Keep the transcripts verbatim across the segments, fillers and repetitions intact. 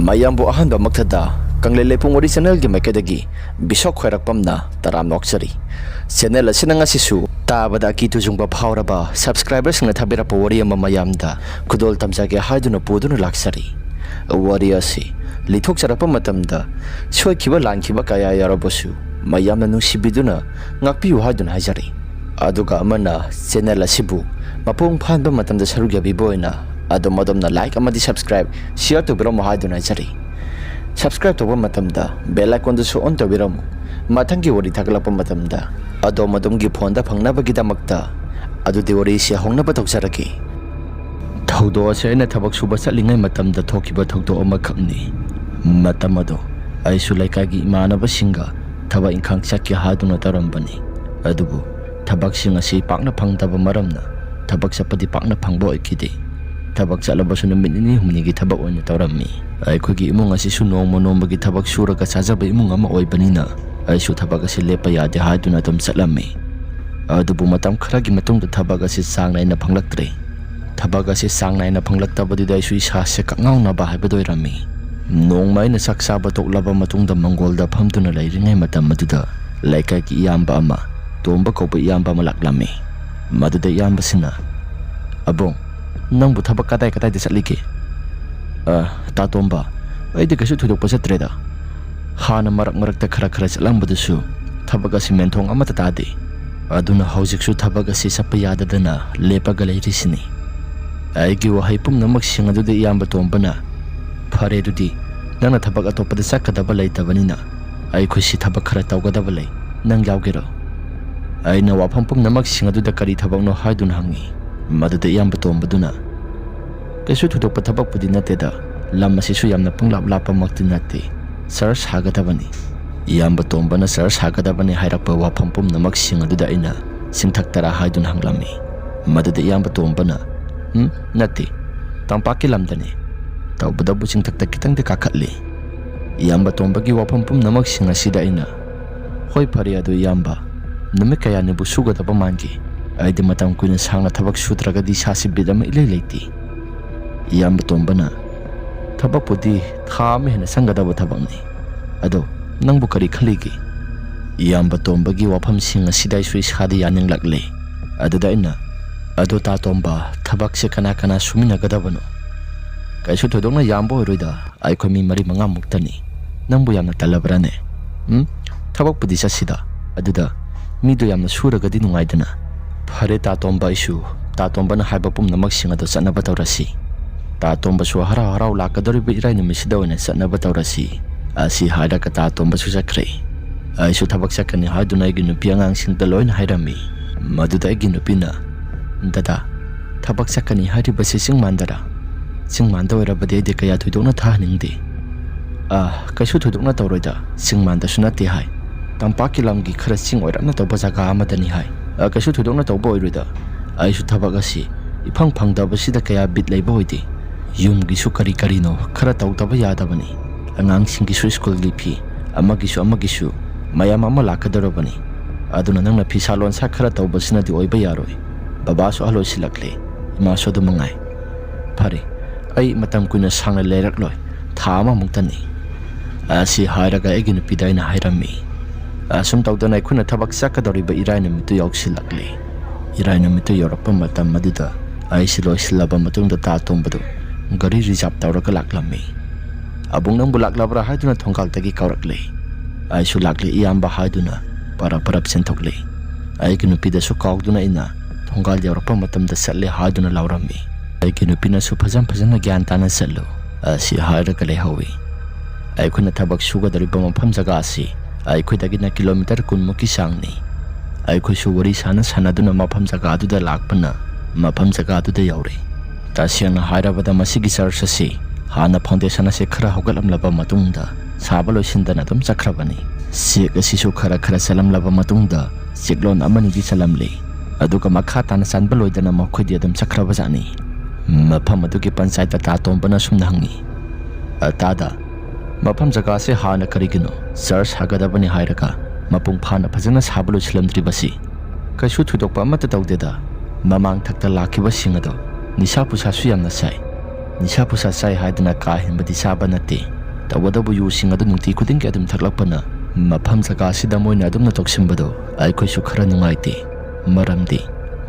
ꯃꯌꯥꯝꯕꯨ ꯑꯍꯥꯟꯕꯃꯛꯇꯗ ꯀꯪꯂꯩ ꯂꯩꯄꯨꯡ ꯋꯥꯔꯤ ꯆꯦꯅꯦꯜꯒꯤ ꯃꯥꯏꯀꯩꯗꯒꯤ ꯕꯤꯁꯣꯛ ꯈ꯭ꯋꯥꯏꯔꯥꯛꯄꯝꯅ ꯇꯔꯥꯝꯅ ꯑꯣꯛꯆꯔꯤ꯫ ꯆꯦꯅꯦꯜ ꯑꯁꯤꯅ ꯉꯁꯤꯁꯨ ꯇꯥꯕꯗ ꯑꯀꯤ ꯇꯨꯖꯨꯡꯕ ꯐꯥꯎꯔꯕ ꯁꯕꯁꯀ꯭ꯔꯥꯏꯕꯔꯁꯤꯡꯅ ꯊꯥꯕꯤꯔꯛꯄ ꯋꯥꯔꯤ ꯑꯃ ꯃꯌꯥꯝꯗ ꯈꯨꯗꯣꯜ ꯇꯝꯖꯒꯦ ꯍꯥꯏꯗꯨꯅ ꯄꯨꯗꯨꯅ ꯂꯥꯛꯆꯔꯤ꯫ ꯋꯥꯔꯤ ꯑꯁꯤ ꯂꯤꯊꯣꯛꯆꯔꯛꯄ ꯃꯇꯝꯗ ꯁꯣꯏꯈꯤꯕ ꯂꯥꯟꯈꯤꯕ ꯀꯌꯥ ꯌꯥꯎꯔꯕꯁꯨ ꯃꯌꯥꯝꯅ ꯅꯨꯡꯁꯤꯕꯤꯗꯨꯅ ꯉꯥꯛꯄꯤꯌꯨ ꯍꯥꯏꯗꯨꯅ ꯍꯥꯏꯖꯔꯤ꯫ ꯑꯗꯨꯒ ꯑꯃꯅ ꯆꯦꯅꯦꯜ ꯑꯁꯤꯕꯨ ꯃꯄꯨꯡ ꯐꯥꯍꯟꯕ ꯃꯇꯝꯗ ꯁꯔꯨꯛ ꯌꯥꯕꯤꯕ ꯑꯣꯏꯅ ꯑꯗꯣꯝ ꯑꯗꯣꯝꯅ ꯂꯥꯏꯛ ꯑꯃꯗꯤ ꯁꯕꯁꯀ꯭ꯔꯥꯏꯕ, ꯁꯤꯌꯔ ꯇꯧꯕꯤꯔꯝꯃꯨ ꯍꯥꯏꯗꯨꯅ ꯍꯥꯏꯖꯔꯤ꯫ ꯁꯕꯁꯀ꯭ꯔꯥꯏꯕ ꯇꯧꯕ ꯃꯇꯝꯗ ꯕꯦꯜ ꯑꯥꯏꯀꯣꯟꯗꯨꯁꯨ ꯑꯣꯟ ꯇꯧꯕꯤꯔꯝꯃꯨ꯫ ꯃꯊꯪꯒꯤ ꯋꯥꯔꯤ ꯊꯥꯒꯠꯂꯛꯄ ꯃꯇꯝꯗ ꯑꯗꯣꯝ ꯑꯗꯣꯝꯒꯤ ꯐꯣꯟꯗ ꯐꯪꯅꯕꯒꯤꯗꯃꯛꯇ꯫ ꯑꯗꯨꯗꯤ ꯋꯥꯔꯤꯁꯤ ꯍꯧꯅꯕ ꯇꯧꯖꯔꯒꯦ꯫ ꯊꯧꯗꯣꯛ ꯑꯁꯤ ꯑꯩꯅ ꯊꯕꯛ ꯁꯨꯕ ꯆꯠꯂꯤꯉꯩ ꯃꯇꯝꯗ ꯊꯣꯛꯈꯤꯕ ꯊꯧꯗꯣꯛ ꯑꯃꯈꯛꯅꯤ꯫ ꯃꯇꯝ ꯑꯗꯣ ꯑꯩꯁꯨ ꯂꯩꯀꯥꯏꯒꯤ ꯏꯃꯥꯟꯅꯕꯁꯤꯡꯒ ꯊꯕꯛ ꯏꯪꯈꯥꯡ ꯆꯠꯀꯦ ꯍꯥꯏꯗꯨꯅ ꯇꯧꯔꯝꯕꯅꯤ꯫ ꯑꯗꯨꯕꯨ ꯊꯕꯛꯁꯤꯡ ꯑꯁꯤ ꯄꯥꯛꯅ ꯐꯪꯗꯕ ꯃꯔꯝꯅ ꯊꯕꯛ ꯆꯠꯄꯗꯤ ꯄꯥꯛꯅ ꯐꯪꯕ ꯑꯣꯏꯈꯤꯗꯦ꯫ ꯊꯕꯛ ꯆꯠꯂꯕꯁꯨ ꯅꯨꯃꯤꯠ ꯅꯤꯅꯤ ꯍꯨꯝꯅꯤꯒꯤ ꯊꯕꯛ ꯑꯣꯏꯅ ꯇꯧꯔꯝꯃꯤ꯫ ꯑꯩꯈꯣꯏꯒꯤ ꯏꯃꯨꯡ ꯑꯁꯤꯁꯨ ꯅꯣꯡꯃ ꯅꯣꯡꯃꯒꯤ ꯊꯕꯛ ꯁꯨꯔꯒ ꯆꯥꯖꯕ ꯏꯃꯨꯡ ꯑꯃ ꯑꯣꯏꯕꯅꯤꯅ ꯑꯩꯁꯨ ꯊꯕꯛ ꯑꯁꯤ ꯂꯦꯞꯄ ꯌꯥꯗꯦ ꯍꯥꯏꯗꯨꯅ ꯑꯗꯨꯝ ꯆꯠꯂꯝꯃꯤ꯫ ꯑꯗꯨꯕꯨ ꯃꯇꯝ ꯈꯔꯒꯤ ꯃꯇꯨꯡꯗ ꯊꯕꯛ ꯑꯁꯤ ꯆꯥꯡ ꯅꯥꯏꯅ ꯐꯪꯂꯛꯇ꯭ꯔꯦ꯫ ꯊꯕꯛ ꯑꯁꯤ ꯆꯥꯡ ꯅꯥꯏꯅ ꯐꯪꯂꯛꯇꯕꯗꯨꯗ ꯑꯩꯁꯨ ꯏꯁꯥꯁꯦ ꯀꯛꯉꯥꯎꯅꯕ ꯍꯥꯏꯕꯗꯨ ꯑꯣꯏꯔꯝꯃꯤ꯫ ꯅꯣꯡꯃ ꯑꯩꯅ ꯆꯥꯛ ꯆꯥꯕ ꯇꯣꯛꯂꯕ ꯃꯇꯨꯡꯗ ꯃꯪꯒꯣꯜꯗ ꯐꯝꯗꯨꯅ ꯂꯩꯔꯤꯉꯩ ꯃꯇꯝ ꯑꯗꯨꯗ ꯂꯩꯀꯥꯏꯒꯤ ꯏꯌꯥꯝꯕ ꯑꯃ, ꯇꯣꯝꯕ ꯀꯧꯕ ꯏꯌꯥꯝꯕ ꯑꯃ ꯂꯥꯛꯂꯝꯃꯤ꯫ ꯃꯗꯨꯗ ꯏꯌꯥꯝꯕꯁꯤꯅ, "ꯑꯕꯨꯡ, ꯅꯪꯕꯨ ꯊꯕꯛ ꯀꯗꯥꯏ ꯀꯗꯥꯏꯗ ꯆꯠꯂꯤꯒꯦ?" "ꯑ, ꯇꯥ ꯇꯣꯝꯕ, ꯑꯩꯗꯤ ꯀꯩꯁꯨ ꯊꯣꯏꯗꯣꯛꯄ ꯆꯠꯇ꯭ꯔꯦꯗ꯫ ꯍꯥꯟꯅ ꯃꯔꯛ ꯃꯔꯛꯇ ꯈꯔ ꯈꯔ ꯆꯠꯂꯝꯕꯗꯨꯁꯨ ꯊꯕꯛ ꯑꯁꯤ ꯃꯦꯟꯊꯣꯡ ꯑꯃꯠꯇ ꯇꯥꯗꯦ꯫ ꯑꯗꯨꯅ ꯍꯧꯖꯤꯛꯁꯨ ꯊꯕꯛ ꯑꯁꯤ ꯆꯠꯄ ꯌꯥꯗꯗꯅ ꯂꯦꯞꯄꯒ ꯂꯩꯔꯤꯁꯤꯅꯤ꯫" ꯑꯩꯒꯤ ꯋꯥꯍꯩ ꯄꯨꯝꯅꯃꯛꯁꯤꯡ ꯑꯗꯨꯗ ꯏꯌꯥꯝꯕ ꯇꯣꯝꯕꯅ, "ꯐꯔꯦ, ꯑꯗꯨꯗꯤ ꯅꯪꯅ ꯊꯕꯛ ꯑꯇꯣꯞꯄꯗ ꯆꯠꯀꯗꯕ ꯂꯩꯇꯕꯅꯤꯅ ꯑꯩꯈꯣꯏꯁꯤ ꯊꯕꯛ ꯈꯔ ꯇꯧꯒꯗꯕ ꯂꯩ, ꯅꯪ ꯌꯥꯎꯒꯦꯔꯣ?" ꯑꯩꯅ ꯋꯥꯐꯝ ꯄꯨꯝꯅꯃꯛꯁꯤꯡ ꯑꯗꯨꯗ ꯀꯔꯤ ꯊꯕꯛꯅꯣ ꯍꯥꯏꯗꯨꯅ ꯍꯪꯉꯤ꯫ ꯃꯗꯨꯗ ꯏꯌꯥꯝꯕ ꯇꯣꯝꯕꯗꯨꯅ, "ꯀꯩꯁꯨ ꯊꯣꯏꯗꯣꯛꯄ ꯊꯕꯛꯄꯨꯗꯤ ꯅꯠꯇꯦꯗ, ꯂꯝ ꯑꯁꯤꯁꯨ ꯌꯥꯝꯅ ꯄꯪꯂꯥꯞ ꯂꯥꯞꯄꯃꯛꯇꯤ ꯅꯠꯇꯦ, ꯆꯔꯆ ꯁꯥꯒꯗꯕꯅꯤ꯫" ꯏꯌꯥꯝꯕ ꯇꯣꯝꯕꯅ ꯆꯔꯆ ꯁꯥꯒꯗꯕꯅꯤ ꯍꯥꯏꯔꯛꯄ ꯋꯥꯐꯝ ꯄꯨꯝꯅꯃꯛꯁꯤꯡ ꯑꯗꯨꯗ ꯑꯩꯅ ꯆꯤꯡꯊꯛ ꯇꯔꯥ ꯍꯥꯏꯗꯨꯅ ꯍꯪꯂꯝꯃꯤ꯫ ꯃꯗꯨꯗ ꯏꯌꯥꯝꯕ ꯇꯣꯝꯕꯅ, "ꯎꯝ, ꯅꯠꯇꯦ, ꯇꯝꯄꯥꯛꯀꯤ ꯂꯝꯗꯅꯤ꯫ ꯇꯧꯕꯇꯕꯨ ꯆꯤꯡꯊꯛꯇ ꯈꯤꯇꯪꯗꯤ ꯀꯥꯈꯠꯂꯤ꯫" ꯏꯌꯥꯝꯕ ꯇꯣꯝꯕꯒꯤ ꯋꯥꯐꯝ ꯄꯨꯝꯅꯃꯛꯁꯤꯡ ꯑꯁꯤꯗ ꯑꯩꯅ, "ꯍꯣꯏ, ꯐꯔꯦ, ꯑꯗꯨ ꯏꯌꯥꯝꯕ, ꯅꯨꯃꯤꯠ ꯀꯌꯥꯅꯤꯕꯨ ꯁꯨꯒꯗꯕ ꯃꯥꯟꯒꯦ? ꯑꯩꯗꯤ ꯃꯇꯝ ꯀꯨꯏꯅ ꯁꯥꯡꯅ ꯊꯕꯛ ꯁꯨꯗ꯭ꯔꯒꯗꯤ ꯏꯁꯥꯁꯤ ꯕꯤꯠ ꯑꯃ ꯏꯂꯩ ꯂꯩꯇꯦ꯫" ꯏꯌꯥꯝꯕ ꯇꯣꯝꯕꯅ, ꯊꯕꯛꯄꯨꯗꯤ ꯊꯥ ꯑꯃ ꯍꯦꯟꯅ ꯆꯪꯒꯗꯕ ꯊꯕꯛꯅꯤ꯫ ꯑꯗꯣ ꯅꯪꯕꯨ ꯀꯔꯤ ꯈꯜꯂꯤꯒꯦ? ꯏꯌꯥꯝꯕ ꯇꯣꯝꯕꯒꯤ ꯋꯥꯐꯝꯁꯤꯡ ꯑꯁꯤꯗ ꯑꯩꯁꯨ ꯏꯁꯥꯗ ꯌꯥꯅꯤꯡꯂꯛꯂꯦ꯫ ꯑꯗꯨꯗ ꯑꯩꯅ, "ꯑꯗꯣ ꯇꯥ ꯇꯣꯝꯕ, ꯊꯕꯛꯁꯦ ꯀꯅꯥ ꯀꯅꯥ ꯁꯨꯃꯤꯟꯅꯒꯗꯕꯅꯣ?" "ꯀꯩꯁꯨ ꯊꯣꯏꯗꯣꯛꯅ ꯌꯥꯝꯕ ꯑꯣꯏꯔꯣꯏꯗ, ꯑꯩꯈꯣꯏ ꯃꯤ ꯃꯔꯤ ꯃꯉꯥꯃꯨꯛꯇꯅꯤ꯫ ꯅꯪꯕꯨ ꯌꯥꯝꯅ ꯇꯜꯂꯕ꯭ꯔꯥꯅꯦ?" "ꯎꯝ, ꯊꯕꯛꯄꯨꯗꯤ ꯆꯠꯁꯤꯗ꯫ ꯑꯗꯨꯗ ꯃꯤꯗꯣ ꯌꯥꯝꯅ ꯁꯨꯔꯒꯗꯤ ꯅꯨꯡꯉꯥꯏꯗꯅ꯫" "ꯐꯔꯦ ꯇꯥ ꯇꯣꯝꯕ, ꯑꯩꯁꯨ ꯇꯥ ꯇꯣꯝꯕꯅ ꯍꯥꯏꯕ ꯄꯨꯝꯅꯃꯛꯁꯤꯡ ꯑꯗꯣ ꯆꯠꯅꯕ ꯇꯧꯔꯁꯤ꯫ ꯇꯥ ꯇꯣꯝꯕꯁꯨ ꯍꯔꯥꯎ ꯍꯔꯥꯎ ꯂꯥꯛꯀꯗꯧꯔꯤꯕ ꯏꯔꯥꯏ ꯅꯨꯃꯤꯠꯁꯤꯗ ꯑꯣꯏꯅ ꯆꯠꯅꯕ ꯇꯧꯔꯁꯤ꯫" ꯑꯁꯤ ꯍꯥꯏꯔꯒ ꯇꯥ ꯇꯣꯝꯕꯁꯨ ꯆꯠꯈ꯭ꯔꯦ꯫ ꯑꯩꯁꯨ ꯊꯕꯛ ꯆꯠꯀꯅꯤ ꯍꯥꯏꯗꯨꯅ ꯑꯩꯒꯤ ꯅꯨꯄꯤ ꯑꯉꯥꯡꯁꯤꯡꯗ ꯂꯣꯏꯅ ꯍꯥꯏꯔꯝꯃꯤ꯫ ꯃꯗꯨꯗ ꯑꯩꯒꯤ ꯅꯨꯄꯤꯅ, "ꯗꯗꯥ, ꯊꯕꯛ ꯆꯠꯀꯅꯤ ꯍꯥꯏꯔꯤꯕꯁꯤ ꯆꯤꯡ ꯃꯥꯟꯗꯔꯥ? ꯆꯤꯡ ꯃꯥꯟꯗ ꯑꯣꯏꯔꯕꯗꯤ ꯑꯩꯗꯤ ꯀꯌꯥ ꯊꯣꯏꯗꯣꯛꯅ ꯊꯥꯍꯟꯅꯤꯡꯗꯦ꯫" "ꯑ, ꯀꯩꯁꯨ ꯊꯣꯏꯗꯣꯛꯅ ꯇꯧꯔꯣꯏꯗ, ꯆꯤꯡ ꯃꯥꯟꯗꯁꯨ ꯅꯠꯇꯦ ꯍꯥꯏ꯫ ꯇꯝꯄꯥꯛꯀꯤ ꯂꯝꯒꯤ ꯈꯔ ꯆꯤꯡ ꯑꯣꯏꯔꯞꯅ ꯇꯧꯕ ꯖꯒꯥ ꯑꯃꯗꯅꯤ ꯍꯥꯏ꯫ ꯑ, ꯀꯩꯁꯨ ꯊꯣꯏꯗꯣꯛꯅ ꯇꯧꯕ ꯑꯣꯏꯔꯣꯏꯗ꯫ ꯑꯩꯁꯨ ꯊꯕꯛ ꯑꯁꯤ ꯏꯐꯪ ꯐꯪꯗꯕꯁꯤꯗ ꯀꯌꯥ ꯕꯤꯠ ꯂꯩꯕ ꯑꯣꯏꯗꯦ꯫ ꯌꯨꯝꯒꯤꯁꯨ ꯀꯔꯤ ꯀꯔꯤꯅꯣ ꯈꯔ ꯇꯧꯗꯕ ꯌꯥꯗꯕꯅꯤ꯫ ꯑꯉꯥꯡꯁꯤꯡꯒꯤꯁꯨ ꯁ꯭ꯀꯨꯜꯒꯤ ꯐꯤ, ꯑꯃꯒꯤꯁꯨ ꯑꯃꯒꯤꯁꯨ ꯃꯌꯥꯝ ꯑꯃ ꯂꯥꯛꯀꯗꯧꯔꯕꯅꯤ꯫ ꯑꯗꯨꯅ ꯅꯪꯅ ꯐꯤꯁꯥ ꯂꯣꯟꯁꯥ ꯈꯔ ꯇꯧꯕꯁꯤꯅꯗꯤ ꯑꯣꯏꯕ ꯌꯥꯔꯣꯏ꯫ ꯕꯕꯥꯁꯨ ꯑꯍꯜ ꯑꯣꯏꯁꯤꯜꯂꯛꯂꯦ, ꯏꯃꯥꯁꯨ ꯑꯗꯨ ꯃꯉꯥꯏ꯫ ꯐꯔꯦ, ꯑꯩ ꯃꯇꯝ ꯀꯨꯏꯅ ꯁꯥꯡꯅ ꯂꯩꯔꯛꯂꯣꯏ, ꯊꯥ ꯑꯃꯃꯨꯛꯇꯅꯤ꯫" ꯑꯁꯤ ꯍꯥꯏꯔꯒ ꯑꯩꯒꯤ ꯅꯨꯄꯤꯗ ꯑꯩꯅ ꯍꯥꯏꯔꯝꯃꯤ꯫ ꯑꯁꯨꯝ ꯇꯧꯗꯅ ꯑꯩꯈꯣꯏꯅ ꯊꯕꯛ ꯆꯠꯀꯗꯧꯔꯤꯕ ꯏꯔꯥꯏ ꯅꯨꯃꯤꯠꯇꯨ ꯌꯧꯁꯤꯜꯂꯛꯂꯦ꯫ ꯏꯔꯥꯏ ꯅꯨꯃꯤꯠꯇꯨ ꯌꯧꯔꯛꯄ ꯃꯇꯝ ꯑꯗꯨꯗ ꯑꯩꯁꯤ ꯂꯣꯏꯁꯤꯜꯂꯕ ꯃꯇꯨꯡꯗ ꯇꯥ ꯇꯣꯝꯕꯗꯨ ꯒꯥꯔꯤ ꯔꯤꯖꯥꯕ ꯇꯧꯔꯒ ꯂꯥꯛꯂꯝꯃꯤ꯫ "ꯑꯕꯨꯡ, ꯅꯪꯕꯨ ꯂꯥꯛꯂꯕ꯭ꯔꯥ?" ꯍꯥꯏꯗꯨꯅ ꯊꯣꯡꯒꯥꯜꯗꯒꯤ ꯀꯧꯔꯛꯂꯦ꯫ ꯑꯩꯁꯨ ꯂꯥꯛꯂꯦ ꯏꯌꯥꯝꯕ ꯍꯥꯏꯗꯨꯅ ꯄꯔꯞ ꯄꯔꯞ ꯆꯦꯟꯊꯣꯛꯂꯦ꯫ ꯑꯩꯒꯤ ꯅꯨꯄꯤꯗꯁꯨ ꯀꯥꯎꯗꯨꯅ ꯑꯩꯅ ꯊꯣꯡꯒꯥꯜ ꯌꯧꯔꯛꯄ ꯃꯇꯝꯗ ꯆꯠꯂꯦ ꯍꯥꯏꯗꯨꯅ ꯂꯥꯎꯔꯝꯃꯤ꯫ ꯑꯩꯒꯤ ꯅꯨꯄꯤꯅꯁꯨ ꯐꯖꯅ ꯐꯖꯅ ꯒ꯭ꯌꯥꯟ ꯇꯥꯅ ꯆꯠꯂꯨ ꯑꯁꯤ ꯍꯥꯏꯔꯒ ꯂꯩꯍꯧꯏ꯫ ꯑꯩꯈꯣꯏꯅ ꯊꯕꯛ ꯁꯨꯒꯗꯧꯔꯤꯕ ꯃꯐꯝ ꯖꯒꯥ ꯑꯁꯤ ꯑꯩꯈꯣꯏꯗꯒꯤꯅ ꯀꯤꯂꯣꯃꯤꯇꯔ ꯀꯨꯟꯃꯨꯛꯀꯤ ꯆꯥꯡꯅꯤ꯫ ꯑꯩꯈꯣꯏꯁꯨ ꯋꯥꯔꯤ ꯁꯥꯅ ꯁꯥꯅꯗꯨꯅ ꯃꯐꯝ ꯖꯒꯥꯗꯨꯗ ꯂꯥꯛꯄꯅ ꯃꯐꯝ ꯖꯒꯥꯗꯨꯗ ꯌꯧꯔꯦ꯫ ꯇꯁꯦꯡꯅ ꯍꯥꯏꯔꯕꯗ ꯃꯁꯤꯒꯤ ꯆꯔꯆ ꯑꯁꯤ ꯍꯥꯟꯅ ꯐꯥꯎꯟꯗꯦꯁꯟ ꯑꯁꯤ ꯈꯔ ꯍꯧꯒꯠꯂꯝꯂꯕ ꯃꯇꯨꯡꯗ ꯁꯥꯕ ꯂꯣꯏꯁꯤꯟꯗꯅ ꯑꯗꯨꯝ ꯆꯠꯈ꯭ꯔꯕꯅꯤ꯫ ꯆꯦꯛ ꯑꯁꯤꯁꯨ ꯈꯔ ꯈꯔ ꯆꯠꯂꯝꯂꯕ ꯃꯇꯨꯡꯗ ꯆꯦꯛꯂꯣꯟ ꯑꯃꯅꯤꯗꯤ ꯆꯠꯂꯝꯂꯦ꯫ ꯑꯗꯨꯒ ꯃꯈꯥ ꯇꯥꯅ ꯆꯟꯕ ꯂꯣꯏꯗꯅ ꯃꯈꯣꯏꯗꯤ ꯑꯗꯨꯝ ꯆꯠꯈ꯭ꯔꯕꯖꯥꯠꯅꯤ꯫ ꯃꯐꯝ ꯑꯗꯨꯒꯤ ꯄꯟꯆꯥꯌꯠꯇ ꯇꯥ ꯇꯣꯝꯕꯅ ꯑꯁꯨꯝꯅ ꯍꯪꯉꯤ, "ꯑ, ꯇꯥꯗ, ꯃꯐꯝ ꯖꯒꯥꯁꯦ ꯍꯥꯟꯅ ꯀꯔꯤꯒꯤꯅꯣ ꯆꯔꯆ ꯁꯥꯒꯗꯕꯅꯤ ꯍꯥꯏꯔꯒ ꯃꯄꯨꯡ ꯐꯥꯅ ꯐꯖꯅ ꯁꯥꯕ ꯂꯣꯏꯁꯤꯜꯂꯝꯗ꯭ꯔꯤꯕꯁꯤ?" "ꯀꯩꯁꯨ ꯊꯣꯏꯗꯣꯛꯄ ꯑꯃꯠꯇ ꯇꯧꯗꯦꯗ꯫ ꯃꯃꯥꯡ ꯊꯛꯇ ꯂꯥꯛꯈꯤꯕꯁꯤꯡ ꯑꯗꯣ ꯅꯤꯁꯥ ꯄꯨꯁꯥꯁꯨ ꯌꯥꯝꯅ ꯆꯥꯏ꯫ ꯅꯤꯁꯥ ꯄꯨꯁꯥ ꯆꯥꯏ ꯍꯥꯏꯗꯅ ꯀꯥ ꯍꯦꯟꯕꯗꯤ ꯆꯥꯕ ꯅꯠꯇꯦ꯫ ꯇꯧꯕꯇꯕꯨ ꯌꯨꯁꯤꯡ ꯑꯗꯨ ꯅꯨꯡꯇꯤ ꯈꯨꯗꯤꯡꯒꯤ ꯑꯗꯨꯝ ꯊꯛꯂꯛꯄꯅ ꯃꯐꯝ ꯖꯒꯥ ꯑꯁꯤꯗ ꯃꯣꯏꯅ ꯑꯗꯨꯝꯅ ꯇꯧꯁꯤꯟꯕꯗꯣ ꯑꯩꯈꯣꯏꯁꯨ ꯈꯔ ꯅꯨꯡꯉꯥꯏꯇꯦ꯫ ꯃꯔꯝꯗꯤ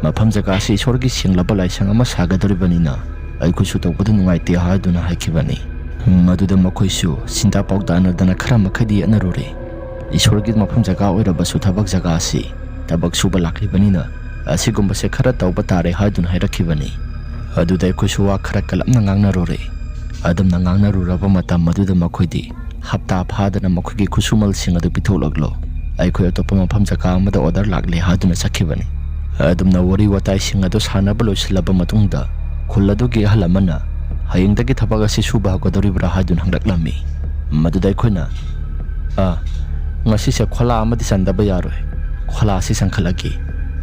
ꯃꯐꯝ ꯖꯒꯥ ꯑꯁꯤ ꯏꯁꯣꯔꯒꯤ ꯁꯦꯡꯂꯕ ꯂꯥꯏꯁꯪ ꯑꯃ ꯁꯥꯒꯗꯧꯔꯤꯕꯅꯤꯅ ꯑꯩꯈꯣꯏꯁꯨ ꯇꯧꯕꯗ ꯅꯨꯡꯉꯥꯏꯇꯦ ꯍꯥꯏꯗꯨꯅ ꯍꯥꯏꯈꯤꯕꯅꯤ꯫ ꯃꯗꯨꯗ ꯃꯈꯣꯏꯁꯨ ꯁꯤꯟꯗꯥ ꯄꯥꯎꯗꯥꯅꯗꯅ ꯈꯔ ꯃꯈꯩꯗꯤ ꯌꯦꯠꯅꯔꯨꯔꯦ꯫ ꯏꯁꯣꯔꯒꯤ ꯃꯐꯝ ꯖꯒꯥ ꯑꯣꯏꯔꯕꯁꯨ ꯊꯕꯛ ꯖꯒꯥ ꯑꯁꯤ ꯊꯕꯛ ꯁꯨꯕ ꯂꯥꯛꯂꯤꯕꯅꯤꯅ ꯑꯁꯤꯒꯨꯝꯕꯁꯦ ꯈꯔ ꯇꯧꯕ ꯇꯥꯔꯦ ꯍꯥꯏꯗꯨꯅ ꯍꯥꯏꯔꯛꯈꯤꯕꯅꯤ꯫ ꯑꯗꯨꯗ ꯑꯩꯈꯣꯏꯁꯨ ꯋꯥ ꯈꯔ ꯀꯜꯂꯞꯅ ꯉꯥꯡꯅꯔꯨꯔꯦ꯫ ꯑꯗꯨꯝꯅ ꯉꯥꯡꯅꯔꯨꯔꯕ ꯃꯇꯝ ꯑꯗꯨꯗ ꯃꯈꯣꯏꯗꯤ ꯍꯞꯇꯥ ꯐꯥꯗꯅ ꯃꯈꯣꯏꯒꯤ ꯈꯨꯠꯁꯨꯃꯜꯁꯤꯡ ꯑꯗꯨ ꯄꯤꯊꯣꯛꯂꯛꯂꯣ, ꯑꯩꯈꯣꯏ ꯑꯇꯣꯞꯄ ꯃꯐꯝ ꯖꯒꯥ ꯑꯃꯗ ꯑꯣꯔꯗꯔ ꯂꯥꯛꯂꯦ ꯍꯥꯏꯗꯨꯅ ꯆꯠꯈꯤꯕꯅꯤ꯫ ꯑꯗꯨꯝꯅ ꯋꯥꯔꯤ ꯋꯥꯇꯥꯏꯁꯤꯡ ꯑꯗꯨ ꯁꯥꯟꯅꯕ ꯂꯣꯏꯁꯤꯜꯂꯕ ꯃꯇꯨꯡꯗ ꯈꯨꯜ ꯑꯗꯨꯒꯤ ꯑꯍꯜ ꯑꯃꯅ ꯍꯌꯦꯡꯗꯒꯤ ꯊꯕꯛ ꯑꯁꯤ ꯁꯨꯕ ꯍꯧꯒꯗꯧꯔꯤꯕ꯭ꯔꯥ ꯍꯥꯏꯗꯨꯅ ꯍꯪꯂꯛꯂꯝꯃꯤ꯫ ꯃꯗꯨꯗ ꯑꯩꯈꯣꯏꯅ, "ꯑꯥ, ꯉꯁꯤꯁꯦ ꯈꯣꯂꯥ ꯑꯃꯗꯤ ꯆꯟꯗꯕ ꯌꯥꯔꯣꯏ꯫ ꯈꯣꯂꯥ ꯑꯁꯤ ꯆꯟꯈꯠꯂꯒꯦ꯫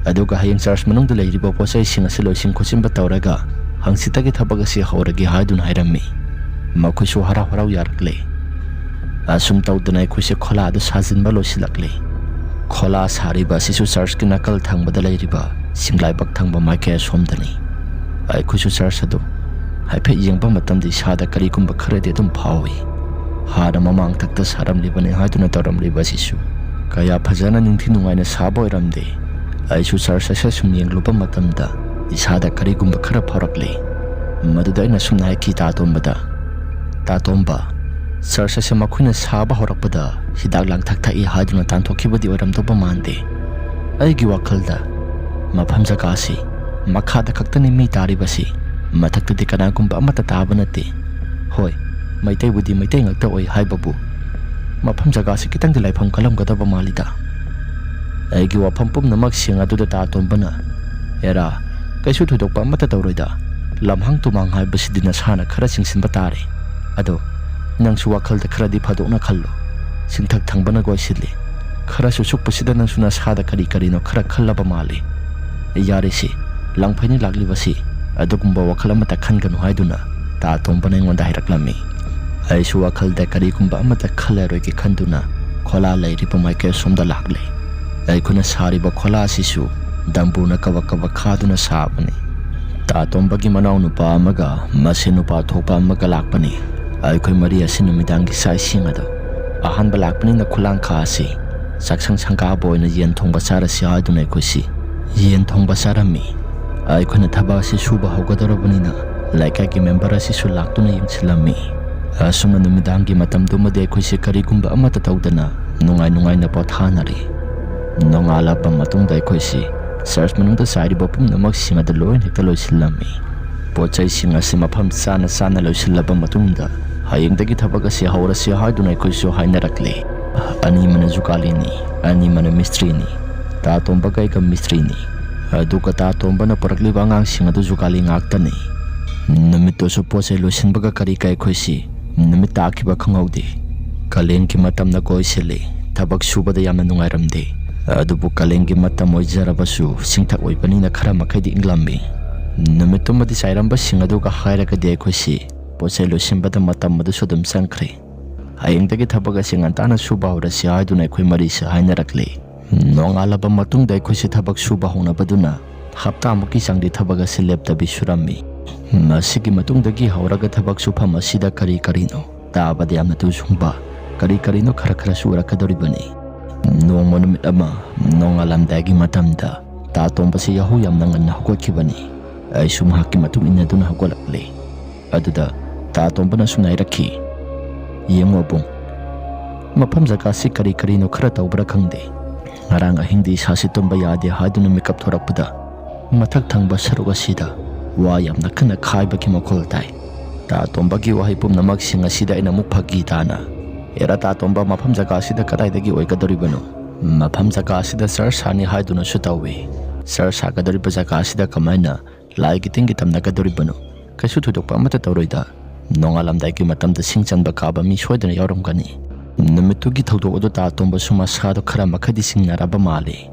ꯑꯗꯨꯒ ꯍꯌꯦꯡ ꯆꯔꯆ ꯃꯅꯨꯡꯗ ꯂꯩꯔꯤꯕ ꯄꯣꯠ ꯆꯩꯁꯤꯡ ꯑꯁꯤ ꯂꯣꯏꯁꯤꯟ ꯈꯣꯠꯆꯤꯟꯕ ꯇꯧꯔꯒ ꯍꯪꯆꯤꯠꯇꯒꯤ ꯊꯕꯛ ꯑꯁꯤ ꯍꯧꯔꯒꯦ" ꯍꯥꯏꯗꯨꯅ ꯍꯥꯏꯔꯝꯃꯤ꯫ ꯃꯈꯣꯏꯁꯨ ꯍꯔꯥꯎ ꯍꯔꯥꯎ ꯌꯥꯔꯛꯂꯦ꯫ ꯑꯁꯨꯝ ꯇꯧꯗꯅ ꯑꯩꯈꯣꯏꯁꯦ ꯈꯣꯂꯥ ꯑꯗꯨ ꯁꯥꯖꯤꯟꯕ ꯂꯣꯏꯁꯤꯜꯂꯛꯂꯦ꯫ ꯈꯣꯂꯥ ꯁꯥꯔꯤꯕ ꯑꯁꯤꯁꯨ ꯆꯔꯆꯀꯤ ꯅꯥꯀꯜ ꯊꯪꯕꯗ ꯂꯩꯔꯤꯕ ꯁꯤꯡꯂꯥꯏꯕꯛ ꯊꯪꯕ ꯃꯥꯏꯀꯩ ꯑꯁꯣꯝꯗꯅꯤ꯫ ꯑꯩꯈꯣꯏꯁꯨ ꯆꯔꯆ ꯑꯗꯨ ꯍꯥꯏꯐꯦꯠ ꯌꯦꯡꯕ ꯃꯇꯝꯗ ꯏꯁꯥꯗ ꯀꯔꯤꯒꯨꯝꯕ ꯈꯔꯗꯤ ꯑꯗꯨꯝ ꯐꯥꯎꯏ꯫ ꯍꯥꯟꯅ ꯃꯃꯥꯡꯊꯛꯇ ꯁꯥꯔꯝꯂꯤꯕꯅꯤ ꯍꯥꯏꯗꯨꯅ ꯇꯧꯔꯝꯂꯤꯕ ꯑꯁꯤꯁꯨ ꯀꯌꯥ ꯐꯖꯅ ꯅꯤꯡꯊꯤ ꯅꯨꯡꯉꯥꯏꯅ ꯁꯥꯕ ꯑꯣꯏꯔꯝꯗꯦ꯫ ꯑꯩꯁꯨ ꯆꯔꯆ ꯑꯁꯦ ꯁꯨꯝ ꯌꯦꯡꯂꯨꯕ ꯃꯇꯝꯗ ꯏꯁꯥꯗ ꯀꯔꯤꯒꯨꯝꯕ ꯈꯔ ꯐꯥꯎꯔꯛꯂꯦ꯫ ꯃꯗꯨꯗ ꯑꯩꯅ ꯁꯨꯝꯅ ꯍꯥꯏꯈꯤ ꯇꯥ ꯇꯣꯝꯕꯗ, "ꯇꯥ ꯇꯣꯝꯕ, ꯆꯔꯆ ꯑꯁꯦ ꯃꯈꯣꯏꯅ ꯁꯥꯕ ꯍꯧꯔꯛꯄꯗ ꯍꯤꯗꯥꯛ ꯂꯥꯡꯊꯛ ꯊꯛꯏ ꯍꯥꯏꯗꯨꯅ ꯇꯥꯟꯊꯣꯛꯈꯤꯕꯗꯤ ꯑꯣꯏꯔꯝꯗꯧꯕ ꯃꯥꯟꯗꯦ꯫ ꯑꯩꯒꯤ ꯋꯥꯈꯜꯗ ꯃꯐꯝ ꯖꯒꯥ ꯑꯁꯤ ꯃꯈꯥꯗ ꯈꯛꯇꯅꯤ ꯃꯤ ꯇꯥꯔꯤꯕꯁꯤ, ꯃꯊꯛꯇꯗꯤ ꯀꯅꯥꯒꯨꯝꯕ ꯑꯃꯠꯇ ꯇꯥꯕ ꯅꯠꯇꯦ꯫ ꯍꯣꯏ, ꯃꯩꯇꯩꯕꯨꯗꯤ ꯃꯩꯇꯩ ꯉꯥꯛꯇ ꯑꯣꯏ ꯍꯥꯏꯕꯕꯨ ꯃꯐꯝ ꯖꯒꯥꯁꯤ ꯈꯤꯇꯪꯗꯤ ꯂꯥꯏꯐꯝ ꯀꯜꯂꯝꯒꯗꯕ ꯃꯥꯜꯂꯤꯗ"꯫ ꯑꯩꯒꯤ ꯋꯥꯐꯝ ꯄꯨꯝꯅꯃꯛꯁꯤꯡ ꯑꯗꯨꯗ ꯇꯥ ꯇꯣꯝꯕꯅ, "ꯑꯦꯔꯥ, ꯀꯩꯁꯨ ꯊꯣꯏꯗꯣꯛꯄ ꯑꯃꯠꯇ ꯇꯧꯔꯣꯏꯗ꯫ ꯂꯝꯍꯥꯡ ꯇꯨꯃꯥꯡ ꯍꯥꯏꯕꯁꯤꯗꯤ ꯅꯁꯥꯅ ꯈꯔ ꯆꯤꯡꯁꯤꯟꯕ ꯇꯥꯔꯦ꯫ ꯑꯗꯣ ꯅꯪꯁꯨ ꯋꯥꯈꯜꯗ ꯈꯔꯗꯤ ꯐꯥꯗꯣꯛꯅ ꯈꯜꯂꯨ꯫ ꯁꯤꯟꯊꯛ ꯊꯪꯕꯅ ꯀꯣꯏꯁꯤꯜꯂꯤ꯫ ꯈꯔꯁꯨ ꯁꯨꯛꯄꯁꯤꯗ ꯅꯪꯁꯨ ꯅꯁꯥꯗ ꯀꯔꯤ ꯀꯔꯤꯅꯣ ꯈꯔ ꯈꯜꯂꯕ ꯃꯥꯜꯂꯤ꯫ ꯌꯥꯔꯦꯁꯦ, ꯂꯥꯡꯐꯩꯅ ꯂꯥꯛꯂꯤꯕꯁꯤ ꯑꯗꯨꯒꯨꯝꯕ ꯋꯥꯈꯜ ꯑꯃꯠꯇ ꯈꯟꯒꯅꯨ" ꯍꯥꯏꯗꯨꯅ ꯇꯥ ꯇꯣꯝꯕꯅ ꯑꯩꯉꯣꯟꯗ ꯍꯥꯏꯔꯛꯂꯝꯃꯤ꯫ ꯑꯩꯁꯨ ꯋꯥꯈꯜꯗ ꯀꯔꯤꯒꯨꯝꯕ ꯑꯃꯠꯇ ꯈꯜꯂꯔꯣꯏꯒꯦ ꯈꯟꯗꯨꯅ ꯈꯣꯂꯥ ꯂꯩꯔꯤꯕ ꯃꯥꯏꯀꯩ ꯑꯁꯣꯝꯗ ꯂꯥꯛꯂꯦ꯫ ꯑꯩꯈꯣꯏꯅ ꯁꯥꯔꯤꯕ ꯈꯣꯂꯥ ꯑꯁꯤꯁꯨ ꯗꯝꯕꯨꯔꯅ ꯀꯕꯛ ꯀꯕꯛ ꯈꯥꯗꯨꯅ ꯁꯥꯕꯅꯤ꯫ ꯇꯥꯇꯣꯝꯕꯒꯤ ꯃꯅꯥꯎꯅꯨꯄꯥ ꯑꯃꯒ ꯃꯁꯦꯟ ꯅꯨꯄꯥ ꯊꯣꯛꯄ ꯑꯃꯒ ꯂꯥꯛꯄꯅꯤ꯫ ꯑꯩꯈꯣꯏ ꯃꯔꯤ ꯑꯁꯤ ꯅꯨꯃꯤꯗꯥꯡꯒꯤ ꯆꯥꯛ ꯏꯁꯤꯡ ꯑꯗꯨ ꯑꯍꯥꯟꯕ ꯂꯥꯛꯄꯅꯤꯅ ꯈꯨꯂꯥꯡꯈꯥ ꯑꯁꯤ ꯆꯥꯛꯁꯪ ꯁꯪꯒꯥꯕ ꯑꯣꯏꯅ ꯌꯦꯟ ꯊꯣꯡꯕ ꯆꯥꯔꯁꯤ ꯍꯥꯏꯗꯨꯅ ꯑꯩꯈꯣꯏꯁꯤ ꯌꯦꯟ ꯊꯣꯡꯕ ꯆꯥꯔꯝꯃꯤ꯫ ꯑꯩꯈꯣꯏꯅ ꯊꯕꯛ ꯑꯁꯤ ꯁꯨꯕ ꯍꯧꯒꯗꯧꯔꯕꯅꯤꯅ ꯂꯩꯀꯥꯏꯒꯤ ꯃꯦꯝꯕꯔ ꯑꯁꯤꯁꯨ ꯂꯥꯛꯇꯨꯅ ꯌꯦꯡꯁꯤꯜꯂꯝꯃꯤ꯫ ꯑꯁꯨꯝꯅ ꯅꯨꯃꯤꯗꯥꯡꯒꯤ ꯃꯇꯝꯗꯨꯃꯗꯤ ꯑꯩꯈꯣꯏꯁꯦ ꯀꯔꯤꯒꯨꯝꯕ ꯑꯃꯠꯇ ꯇꯧꯗꯅ ꯅꯨꯡꯉꯥꯏ ꯅꯨꯡꯉꯥꯏꯅ ꯄꯣꯊꯥꯅꯔꯤ꯫ ꯅꯣꯡꯉꯥꯜꯂꯛꯄ ꯃꯇꯨꯡꯗ ꯑꯩꯈꯣꯏꯁꯤ ꯆꯔꯆ ꯃꯅꯨꯡꯗ ꯆꯥꯏꯔꯤꯕ ꯄꯨꯝꯅꯃꯛꯁꯤꯡ ꯑꯗꯨ ꯂꯣꯏꯅ ꯍꯦꯛꯇ ꯂꯣꯏꯁꯤꯜꯂꯝꯃꯤ꯫ ꯄꯣꯠ ꯆꯩꯁꯤꯡ ꯑꯁꯤ ꯃꯐꯝ ꯆꯥꯅ ꯆꯥꯅ ꯂꯣꯏꯁꯤꯜꯂꯕ ꯃꯇꯨꯡꯗ ꯍꯌꯦꯡꯗꯒꯤ ꯊꯕꯛ ꯑꯁꯤ ꯍꯧꯔꯁꯤ ꯍꯥꯏꯗꯨꯅ ꯑꯩꯈꯣꯏꯁꯨ ꯍꯥꯏꯅꯔꯛꯂꯦ꯫ ꯑꯅꯤꯃꯅ ꯖꯨꯒꯥꯂꯤꯅꯤ, ꯑꯅꯤꯃꯅ ꯃꯤꯁꯇ꯭ꯔꯤꯅꯤ꯫ ꯇꯥ ꯇꯣꯝꯕꯒ ꯑꯩꯒ ꯃꯤꯁꯇ꯭ꯔꯤꯅꯤ꯫ ꯑꯗꯨꯒ ꯇꯥ ꯇꯣꯝꯕꯅ ꯄꯨꯔꯛꯂꯤꯕ ꯑꯉꯥꯡꯁꯤꯡ ꯑꯗꯨ ꯖꯨꯒꯥꯂꯤ ꯉꯥꯛꯇꯅꯤ꯫ ꯅꯨꯃꯤꯠꯇꯨꯁꯨ ꯄꯣꯠ ꯆꯩ ꯂꯣꯏꯁꯤꯟꯕꯒ ꯀꯔꯤ ꯀꯔꯤ ꯑꯩꯈꯣꯏꯁꯤ ꯅꯨꯃꯤꯠ ꯇꯥꯈꯤꯕ ꯈꯪꯍꯧꯗꯦ꯫ ꯀꯥꯂꯦꯟꯒꯤ ꯃꯇꯝꯅ ꯀꯣꯏꯁꯤꯜꯂꯤ꯫ ꯊꯕꯛ ꯁꯨꯕꯗ ꯌꯥꯝꯅ ꯅꯨꯡꯉꯥꯏꯔꯝꯗꯦ꯫ ꯑꯗꯨꯕꯨ ꯀꯥꯂꯦꯟꯒꯤ ꯃꯇꯝ ꯑꯣꯏꯖꯔꯕꯁꯨ ꯆꯤꯡꯊꯛ ꯑꯣꯏꯕꯅꯤꯅ ꯈꯔ ꯃꯈꯩꯗꯤ ꯏꯪꯂꯝꯃꯤ꯫ ꯅꯨꯃꯤꯠꯇꯨꯃꯗꯤ ꯆꯥꯏꯔꯝꯕꯁꯤꯡ ꯑꯗꯨꯒ ꯍꯥꯏꯔꯒꯗꯤ ꯑꯩꯈꯣꯏꯁꯤ ꯄꯣꯠ ꯆꯩ ꯂꯣꯏꯁꯤꯟꯕꯗ ꯃꯇꯝ ꯑꯗꯨꯁꯨ ꯑꯗꯨꯝ ꯆꯪꯈ꯭ꯔꯦ꯫ ꯍꯌꯦꯡꯗꯒꯤ ꯊꯕꯛ ꯑꯁꯤ ꯉꯟꯇꯥꯅ ꯁꯨꯕ ꯍꯧꯔꯁꯤ ꯍꯥꯏꯗꯨꯅ ꯑꯩꯈꯣꯏ ꯃꯔꯤꯁꯤ ꯍꯥꯏꯅꯔꯛꯂꯦ꯫ ꯅꯣꯡꯉꯥꯜꯂꯕ ꯃꯇꯨꯡꯗ ꯑꯩꯈꯣꯏꯁꯤ ꯊꯕꯛ ꯁꯨꯕ ꯍꯧꯅꯕꯗꯨꯅ ꯍꯞꯇꯥꯃꯨꯛꯀꯤ ꯆꯥꯡꯗꯤ ꯊꯕꯛ ꯑꯁꯤ ꯂꯦꯞꯇꯕꯤ ꯁꯨꯔꯝꯃꯤ꯫ ꯃꯁꯤꯒꯤ ꯃꯇꯨꯡꯗꯒꯤ ꯍꯧꯔꯒ ꯊꯕꯛ ꯁꯨꯐꯝ ꯑꯁꯤꯗ ꯀꯔꯤ ꯀꯔꯤꯅꯣ ꯇꯥꯕꯗ ꯌꯥꯝꯅ ꯇꯨꯖꯨꯡꯕ, ꯀꯔꯤ ꯀꯔꯤꯅꯣ ꯈꯔ ꯈꯔꯁꯨ ꯎꯔꯛꯀꯗꯧꯔꯤꯕꯅꯤ꯫ ꯅꯣꯡꯃ ꯅꯨꯃꯤꯠ ꯑꯃ ꯅꯣꯡꯉꯥꯜꯂꯝꯗꯥꯏꯒꯤ ꯃꯇꯝꯗ ꯇꯥ ꯇꯣꯝꯕꯁꯤ ꯌꯥꯍꯧ ꯌꯥꯝꯅ ꯉꯟꯅ ꯍꯧꯒꯠꯈꯤꯕꯅꯤ꯫ ꯑꯩꯁꯨ ꯃꯍꯥꯛꯀꯤ ꯃꯇꯨꯡ ꯏꯟꯅꯗꯨꯅ ꯍꯧꯒꯠꯂꯛꯂꯦ꯫ ꯑꯗꯨꯗ ꯇꯥ ꯇꯣꯝꯕꯅ ꯁꯨꯝꯅ ꯍꯥꯏꯔꯛꯈꯤ, "ꯌꯦꯡꯉꯣ ꯑꯕꯨꯡ, ꯃꯐꯝ ꯖꯒꯥꯁꯤ ꯀꯔꯤ ꯀꯔꯤꯅꯣ ꯈꯔ ꯇꯧꯕ꯭ꯔꯥ ꯈꯪꯗꯦ꯫ ꯉꯔꯥꯡ ꯑꯍꯤꯡꯗꯤ ꯏꯁꯥꯁꯤ ꯇꯨꯝꯕ ꯌꯥꯗꯦ ꯍꯥꯏꯗꯨꯅ ꯃꯤꯀꯞ ꯊꯣꯔꯛꯄꯗ ꯃꯊꯛ ꯊꯪꯕ ꯁꯔꯨꯛ ꯑꯁꯤꯗ ꯋꯥ ꯌꯥꯝꯅ ꯀꯟꯅ ꯈꯥꯏꯕꯒꯤ ꯃꯈꯣꯜ ꯇꯥꯏ꯫ ꯇꯥ ꯇꯣꯝꯕꯒꯤ ꯋꯥꯍꯩ ꯄꯨꯝꯅꯃꯛꯁꯤꯡ ꯑꯁꯤꯗ ꯑꯩꯅ ꯑꯃꯨꯛ ꯐꯥꯒꯤ ꯇꯥꯅ, 'ꯑꯦꯔꯥ ꯇꯥ ꯇꯣꯝꯕ, ꯃꯐꯝ ꯖꯒꯥ ꯑꯁꯤꯗ ꯀꯗꯥꯏꯗꯒꯤ ꯑꯣꯏꯒꯗꯧꯔꯤꯕꯅꯣ? ꯃꯐꯝ ꯖꯒꯥ ꯑꯁꯤꯗ ꯆꯔꯆ ꯁꯥꯅꯤ ꯍꯥꯏꯗꯨꯅꯁꯨ ꯇꯧꯏ꯫ ꯆꯔꯆ ꯁꯥꯒꯗꯧꯔꯤꯕ ꯖꯒꯥ ꯑꯁꯤꯗ ꯀꯃꯥꯏꯅ ꯂꯥꯏꯒꯤ ꯇꯤꯟꯒꯤ ꯇꯝꯅꯒꯗꯧꯔꯤꯕꯅꯣ? ꯀꯩꯁꯨ ꯊꯣꯏꯗꯣꯛꯄ ꯑꯃꯠꯇ ꯇꯧꯔꯣꯏꯗ꯫ ꯅꯣꯡꯉꯥꯜꯂꯝꯗꯥꯏꯒꯤ ꯃꯇꯝꯗ ꯁꯤꯡ ꯆꯟꯕ ꯀꯥꯕ ꯃꯤ ꯁꯣꯏꯗꯅ ꯌꯥꯎꯔꯝꯒꯅꯤ.' ꯅꯨꯃꯤꯠꯇꯨꯒꯤ ꯊꯧꯗꯣꯛ ꯑꯗꯨ ꯇꯥ ꯇꯣꯝꯕꯁꯨ ꯃꯁꯥꯗꯣ ꯈꯔ ꯃꯈꯩꯗꯤ ꯁꯤꯡꯅꯔꯕ ꯃꯥꯜꯂꯤ꯫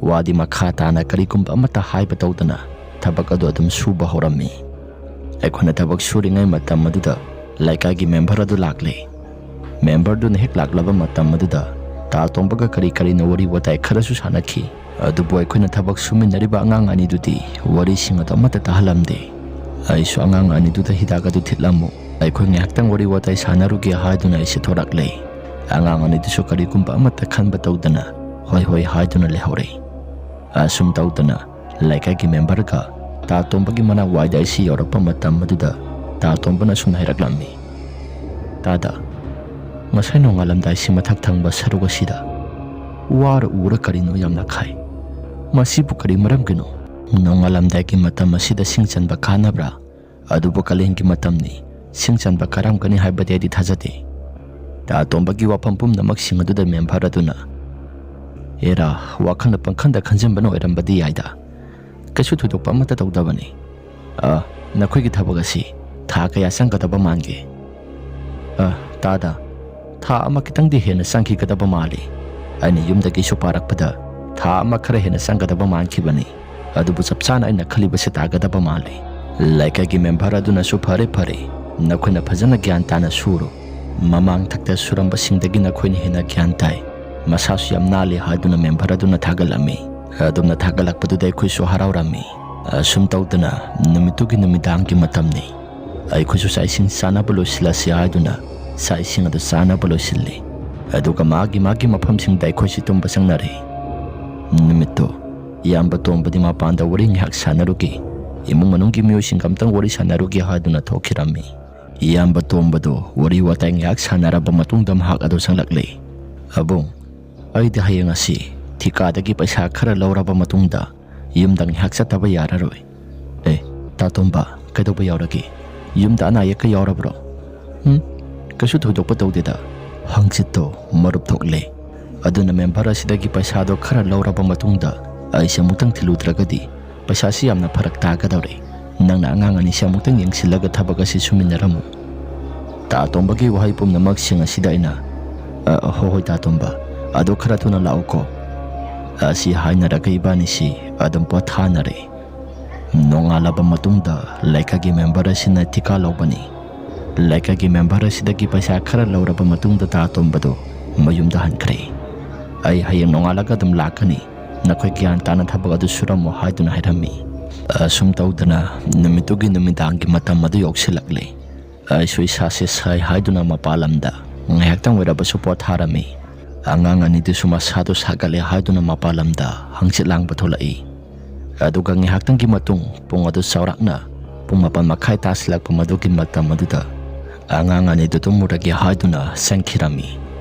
ꯋꯥꯗꯤ ꯃꯈꯥ ꯇꯥꯅ ꯀꯔꯤꯒꯨꯝꯕ ꯑꯃꯠꯇ ꯍꯥꯏꯕ ꯇꯧꯗꯅ ꯊꯕꯛ ꯑꯗꯨ ꯑꯗꯨꯝ ꯁꯨꯕ ꯍꯧꯔꯝꯃꯤ꯫ ꯑꯩꯈꯣꯏꯅ ꯊꯕꯛ ꯁꯨꯔꯤꯉꯩ ꯃꯇꯝ ꯑꯗꯨꯗ ꯂꯩꯀꯥꯏꯒꯤ ꯃꯦꯝꯕꯔ ꯑꯗꯨ ꯂꯥꯛꯂꯦ꯫ ꯃꯦꯝꯕꯔꯗꯨꯅ ꯍꯦꯛ ꯂꯥꯛꯂꯕ ꯃꯇꯝ ꯑꯗꯨꯗ ꯇꯥ ꯇꯣꯝꯕꯒ ꯀꯔꯤ ꯀꯔꯤꯅꯣ ꯋꯥꯔꯤ ꯋꯥꯇꯥꯏ ꯈꯔꯁꯨ ꯁꯥꯟꯅꯈꯤ꯫ ꯑꯗꯨꯕꯨ ꯑꯩꯈꯣꯏꯅ ꯊꯕꯛ ꯁꯨꯃꯤꯟꯅꯔꯤꯕ ꯑꯉꯥꯡ ꯑꯅꯤꯗꯨꯗꯤ ꯋꯥꯔꯤꯁꯤꯡ ꯑꯗꯨ ꯑꯃꯠꯇ ꯇꯥꯍꯜꯂꯝꯗꯦ꯫ ꯑꯩꯁꯨ ꯑꯉꯥꯡ ꯑꯅꯤꯗꯨꯗ ꯍꯤꯗꯥꯛ ꯑꯗꯨ ꯊꯤꯠꯂꯝꯃꯨ, ꯑꯩꯈꯣꯏ ꯉꯥꯏꯍꯥꯛꯇꯪ ꯋꯥꯔꯤ ꯋꯥꯇꯥꯏ ꯁꯥꯟꯅꯔꯨꯒꯦ ꯍꯥꯏꯗꯨꯅ ꯑꯩꯁꯦ ꯊꯣꯔꯛꯂꯦ꯫ ꯑꯉꯥꯡ ꯑꯅꯤꯗꯨꯁꯨ ꯀꯔꯤꯒꯨꯝꯕ ꯑꯃꯠꯇ ꯈꯟꯕ ꯇꯧꯗꯅ ꯍꯣꯏ ꯍꯣꯏ ꯍꯥꯏꯗꯨꯅ ꯂꯩꯍꯧꯔꯦ꯫ ꯑꯁꯨꯝ ꯇꯧꯗꯅ ꯂꯩꯀꯥꯏꯒꯤ ꯃꯦꯝꯕꯔꯒ ꯇꯥ ꯇꯣꯝꯕꯒꯤ ꯃꯅꯥꯛ ꯋꯥꯏꯗ ꯑꯩꯁꯤ ꯌꯧꯔꯛꯄ ꯃꯇꯝ ꯑꯗꯨꯗ ꯇꯥ ꯇꯣꯝꯕꯅ ꯁꯨꯝ ꯍꯥꯏꯔꯛꯂꯝꯃꯤ, "ꯇꯥꯗ, ꯉꯁꯥꯏ ꯅꯣꯡꯉꯥꯜꯂꯝꯗꯥꯏꯁꯤ ꯃꯊꯛ ꯊꯪꯕ ꯁꯔꯨꯛ ꯑꯁꯤꯗ ꯋꯥꯔ ꯎꯔ ꯀꯔꯤꯅꯣ ꯌꯥꯝꯅ ꯈꯥꯏ꯫ ꯃꯁꯤꯕꯨ ꯀꯔꯤ ꯃꯔꯝꯒꯤꯅꯣ? ꯅꯣꯡꯉꯥꯜꯂꯝꯗꯥꯏꯒꯤ ꯃꯇꯝ ꯑꯁꯤꯗ ꯁꯤꯡ ꯆꯟꯕ ꯀꯥꯟꯅꯕ꯭ꯔꯥ? ꯑꯗꯨꯕꯨ ꯀꯥꯂꯦꯟꯒꯤ ꯃꯇꯝꯅꯤ, ꯁꯤꯡ ꯆꯟꯕ ꯀꯥꯔꯝꯒꯅꯤ ꯍꯥꯏꯕꯗꯤ ꯑꯩꯗꯤ ꯊꯥꯖꯗꯦ꯫" ꯇꯥ ꯇꯣꯝꯕꯒꯤ ꯋꯥꯐꯝ ꯄꯨꯝꯅꯃꯛꯁꯤꯡ ꯑꯗꯨꯗ ꯃꯦꯝꯕꯔ ꯑꯗꯨꯅ, "ꯑꯦꯔꯥ, ꯋꯥꯈꯜꯅ ꯄꯪꯈꯟꯗ ꯈꯟꯖꯤꯟꯕꯅ ꯑꯣꯏꯔꯝꯕꯗꯤ ꯌꯥꯏꯗ꯫ ꯀꯩꯁꯨ ꯊꯣꯏꯗꯣꯛꯄ ꯑꯃꯠꯇ ꯇꯧꯗꯕꯅꯤ꯫ ꯑ, ꯅꯈꯣꯏꯒꯤ ꯊꯕꯛ ꯑꯁꯤ ꯊꯥ ꯀꯌꯥ ꯆꯪꯒꯗꯕ ꯃꯥꯟꯒꯦ?" "ꯑ, ꯇꯥꯗ, ꯊꯥ ꯑꯃ ꯈꯤꯇꯪꯗꯤ ꯍꯦꯟꯅ ꯆꯪꯈꯤꯒꯗꯕ ꯃꯥꯜꯂꯤ꯫ ꯑꯩꯅ ꯌꯨꯝꯗꯒꯤꯁꯨ ꯄꯥꯔꯛꯄꯗ ꯊꯥ ꯑꯃ ꯈꯔ ꯍꯦꯟꯅ ꯆꯪꯒꯗꯕ ꯃꯥꯟꯈꯤꯕꯅꯤ꯫ ꯑꯗꯨꯕꯨ ꯆꯞ ꯆꯥꯅ ꯑꯩꯅ ꯈꯜꯂꯤꯕꯁꯤ ꯇꯥꯒꯗꯕ ꯃꯥꯜꯂꯤ꯫" ꯂꯩꯀꯥꯏꯒꯤ ꯃꯦꯝꯕꯔ ꯑꯗꯨꯅꯁꯨ, "ꯐꯔꯦ, ꯐꯔꯦ, ꯅꯈꯣꯏꯅ ꯐꯖꯅ ꯒ꯭ꯌꯥꯟ ꯇꯥꯅ ꯁꯨꯔꯣ꯫ ꯃꯃꯥꯡ ꯊꯛꯇ ꯁꯨꯔꯝꯕꯁꯤꯡꯗꯒꯤ ꯅꯈꯣꯏꯅ ꯍꯦꯟꯅ ꯒ꯭ꯌꯥꯟ ꯇꯥꯏ꯫ ꯃꯁꯥꯁꯨ ꯌꯥꯝ ꯅꯥꯜꯂꯤ" ꯍꯥꯏꯗꯨꯅ ꯃꯦꯝꯕꯔ ꯑꯗꯨꯅ ꯊꯥꯒꯠꯂꯝꯃꯤ꯫ ꯑꯗꯨꯝꯅ ꯊꯥꯒꯠꯂꯛꯄꯗꯨꯗ ꯑꯩꯈꯣꯏꯁꯨ ꯍꯔꯥꯎꯔꯝꯃꯤ꯫ ꯑꯁꯨꯝ ꯇꯧꯗꯅ ꯅꯨꯃꯤꯠꯇꯨꯒꯤ ꯅꯨꯃꯤꯗꯥꯡꯒꯤ ꯃꯇꯝꯅꯤ꯫ ꯑꯩꯈꯣꯏꯁꯨ ꯆꯥꯛ ꯏꯁꯤꯡ ꯆꯥꯅꯕ ꯂꯣꯏꯁꯤꯜꯂꯁꯤ ꯍꯥꯏꯗꯨꯅ ꯆꯥꯛ ꯏꯁꯤꯡ ꯑꯗꯨ ꯆꯥꯅꯕ ꯂꯣꯏꯁꯤꯜꯂꯤ꯫ ꯑꯗꯨꯒ ꯃꯥꯒꯤ ꯃꯥꯒꯤ ꯃꯐꯝꯁꯤꯡꯗ ꯑꯩꯈꯣꯏꯁꯤ ꯇꯨꯝꯕ ꯆꯪꯅꯔꯦ꯫ ꯅꯨꯃꯤꯠꯇꯨ ꯏꯌꯥꯝꯕ ꯇꯣꯝꯕꯗꯤ ꯃꯄꯥꯟꯗ ꯋꯥꯔꯤ ꯉꯥꯏꯍꯥꯛ ꯁꯥꯟꯅꯔꯨꯒꯦ, ꯏꯃꯨꯡ ꯃꯅꯨꯡꯒꯤ ꯃꯤꯑꯣꯏꯁꯤꯡꯒ ꯑꯝꯇꯪ ꯋꯥꯔꯤ ꯁꯥꯟꯅꯔꯨꯒꯦ ꯍꯥꯏꯗꯨꯅ ꯊꯣꯛꯈꯤꯔꯝꯃꯤ꯫ ꯏꯌꯥꯝꯕ ꯇꯣꯝꯕꯗꯨ ꯋꯥꯔꯤ ꯋꯥꯇꯥꯏ ꯉꯥꯏꯍꯥꯛ ꯁꯥꯟꯅꯔꯕ ꯃꯇꯨꯡꯗ ꯃꯍꯥꯛ ꯑꯗꯨ ꯆꯪꯂꯛꯂꯦ꯫ "ꯑꯕꯨꯡ, ꯑꯩꯗꯤ ꯍꯌꯦꯡ ꯑꯁꯤ ꯊꯤꯀꯥꯗꯒꯤ ꯄꯩꯁꯥ ꯈꯔ ꯂꯧꯔꯕ ꯃꯇꯨꯡꯗ ꯌꯨꯝꯗ ꯉꯥꯏꯍꯥꯛ ꯆꯠꯇꯕ ꯌꯥꯔꯔꯣꯏ꯫" "ꯑꯦ, ꯇꯥ ꯇꯣꯝꯕ, ꯀꯩꯗꯧꯕ ꯌꯥꯎꯔꯒꯦ? ꯌꯨꯝꯗ ꯑꯅꯥ ꯑꯌꯦꯛꯀ ꯌꯥꯎꯔꯕ꯭ꯔꯣ?" "ꯎꯝ, ꯀꯩꯁꯨ ꯊꯣꯏꯗꯣꯛꯄ ꯇꯧꯗꯦꯗ꯫ ꯍꯪꯆꯤꯠꯇꯣ ꯃꯔꯨꯞ ꯊꯣꯛꯂꯦ꯫ ꯑꯗꯨꯅ ꯃꯦꯝꯕꯔ ꯑꯁꯤꯗꯒꯤ ꯄꯩꯁꯥꯗꯣ ꯈꯔ ꯂꯧꯔꯕ ꯃꯇꯨꯡꯗ ꯑꯩꯁꯦ ꯑꯃꯨꯛꯇꯪ ꯊꯤꯜꯂꯨꯗ꯭ꯔꯒꯗꯤ ꯄꯩꯁꯥꯁꯤ ꯌꯥꯝꯅ ꯐꯔꯛ ꯇꯥꯒꯗꯧꯔꯦ꯫ ꯅꯪꯅ ꯑꯉꯥꯡ ꯑꯅꯤꯁꯦ ꯑꯃꯨꯛꯇꯪ ꯌꯦꯡꯁꯤꯜꯂꯒ ꯊꯕꯛ ꯑꯁꯤ ꯁꯨꯃꯤꯟꯅꯔꯝꯃꯨ꯫" ꯇꯥ ꯇꯣꯝꯕꯒꯤ ꯋꯥꯍꯩ ꯄꯨꯝꯅꯃꯛꯁꯤꯡ ꯑꯁꯤꯗ ꯑꯩꯅ, "ꯑ, ꯍꯣꯏ, ꯍꯣꯏ, ꯇꯥ ꯇꯣꯝꯕ, ꯑꯗꯣ ꯈꯔ ꯊꯨꯅ ꯂꯥꯛꯎꯀꯣ꯫" ꯑꯁꯤ ꯍꯥꯏꯅꯔꯒ ꯏꯕꯥꯅꯤꯁꯤ ꯑꯗꯨꯝ ꯄꯣꯊꯥꯅꯔꯦ꯫ ꯅꯣꯡꯉꯥꯜꯂꯕ ꯃꯇꯨꯡꯗ ꯂꯩꯀꯥꯏꯒꯤ ꯃꯦꯝꯕꯔ ꯑꯁꯤꯅ ꯊꯤꯀꯥ ꯂꯧꯕꯅꯤ꯫ ꯂꯩꯀꯥꯏꯒꯤ ꯃꯦꯝꯕꯔ ꯑꯁꯤꯗꯒꯤ ꯄꯩꯁꯥ ꯈꯔ ꯂꯧꯔꯕ ꯃꯇꯨꯡꯗ ꯇꯥ ꯇꯣꯝꯕꯗꯨ ꯃꯌꯨꯝꯗ ꯍꯟꯈ꯭ꯔꯦ꯫ "ꯑꯩ ꯍꯌꯦꯡ ꯅꯣꯡꯉꯥꯜꯂꯒ ꯑꯗꯨꯝ ꯂꯥꯛꯀꯅꯤ꯫ "ꯅꯈꯣꯏ ꯒ꯭ꯌꯥꯟ ꯇꯥꯅ ꯊꯕꯛ ꯑꯗꯨ ꯁꯨꯔꯝꯃꯨ" ꯍꯥꯏꯗꯨꯅ ꯍꯥꯏꯔꯝꯃꯤ꯫ ꯑꯁꯨꯝ ꯇꯧꯗꯅ ꯅꯨꯃꯤꯠꯇꯨꯒꯤ ꯅꯨꯃꯤꯗꯥꯡꯒꯤ ꯃꯇꯝ ꯑꯗꯨ ꯌꯧꯁꯤꯜꯂꯛꯂꯦ꯫ ꯑꯩꯁꯨ ꯏꯁꯥꯁꯦ ꯁꯥꯏ ꯍꯥꯏꯗꯨꯅ ꯃꯄꯥꯟ ꯂꯝꯗ ꯉꯥꯏꯍꯥꯛꯇꯪ ꯑꯣꯏꯔꯕꯁꯨ ꯄꯣꯊꯥꯔꯝꯃꯤ꯫ ꯑꯉꯥꯡ ꯑꯅꯤꯗꯨꯁꯨ ꯃꯁꯥꯗꯣ ꯁꯥꯒꯠꯂꯦ ꯍꯥꯏꯗꯨꯅ ꯃꯄꯥꯟ ꯂꯝꯗ ꯍꯪꯆꯤꯠ ꯂꯥꯡꯕ ꯊꯣꯛꯂꯛꯏ꯫ ꯑꯗꯨꯒ ꯉꯥꯏꯍꯥꯛꯇꯪꯒꯤ ꯃꯇꯨꯡ ꯄꯨꯡ ꯑꯗꯨ ꯆꯥꯎꯔꯥꯛꯅ ꯄꯨꯡ ꯃꯥꯄꯟ ꯃꯈꯥꯏ ꯇꯥꯁꯤꯜꯂꯛꯄ ꯃꯗꯨꯒꯤ ꯃꯇꯝ ꯑꯗꯨꯗ ꯑꯉꯥꯡ ꯑꯅꯤꯗꯨ ꯇꯨꯝꯃꯨꯔꯒꯦ ꯍꯥꯏꯗꯨꯅ ꯆꯪꯈꯤꯔꯝꯃꯤ꯫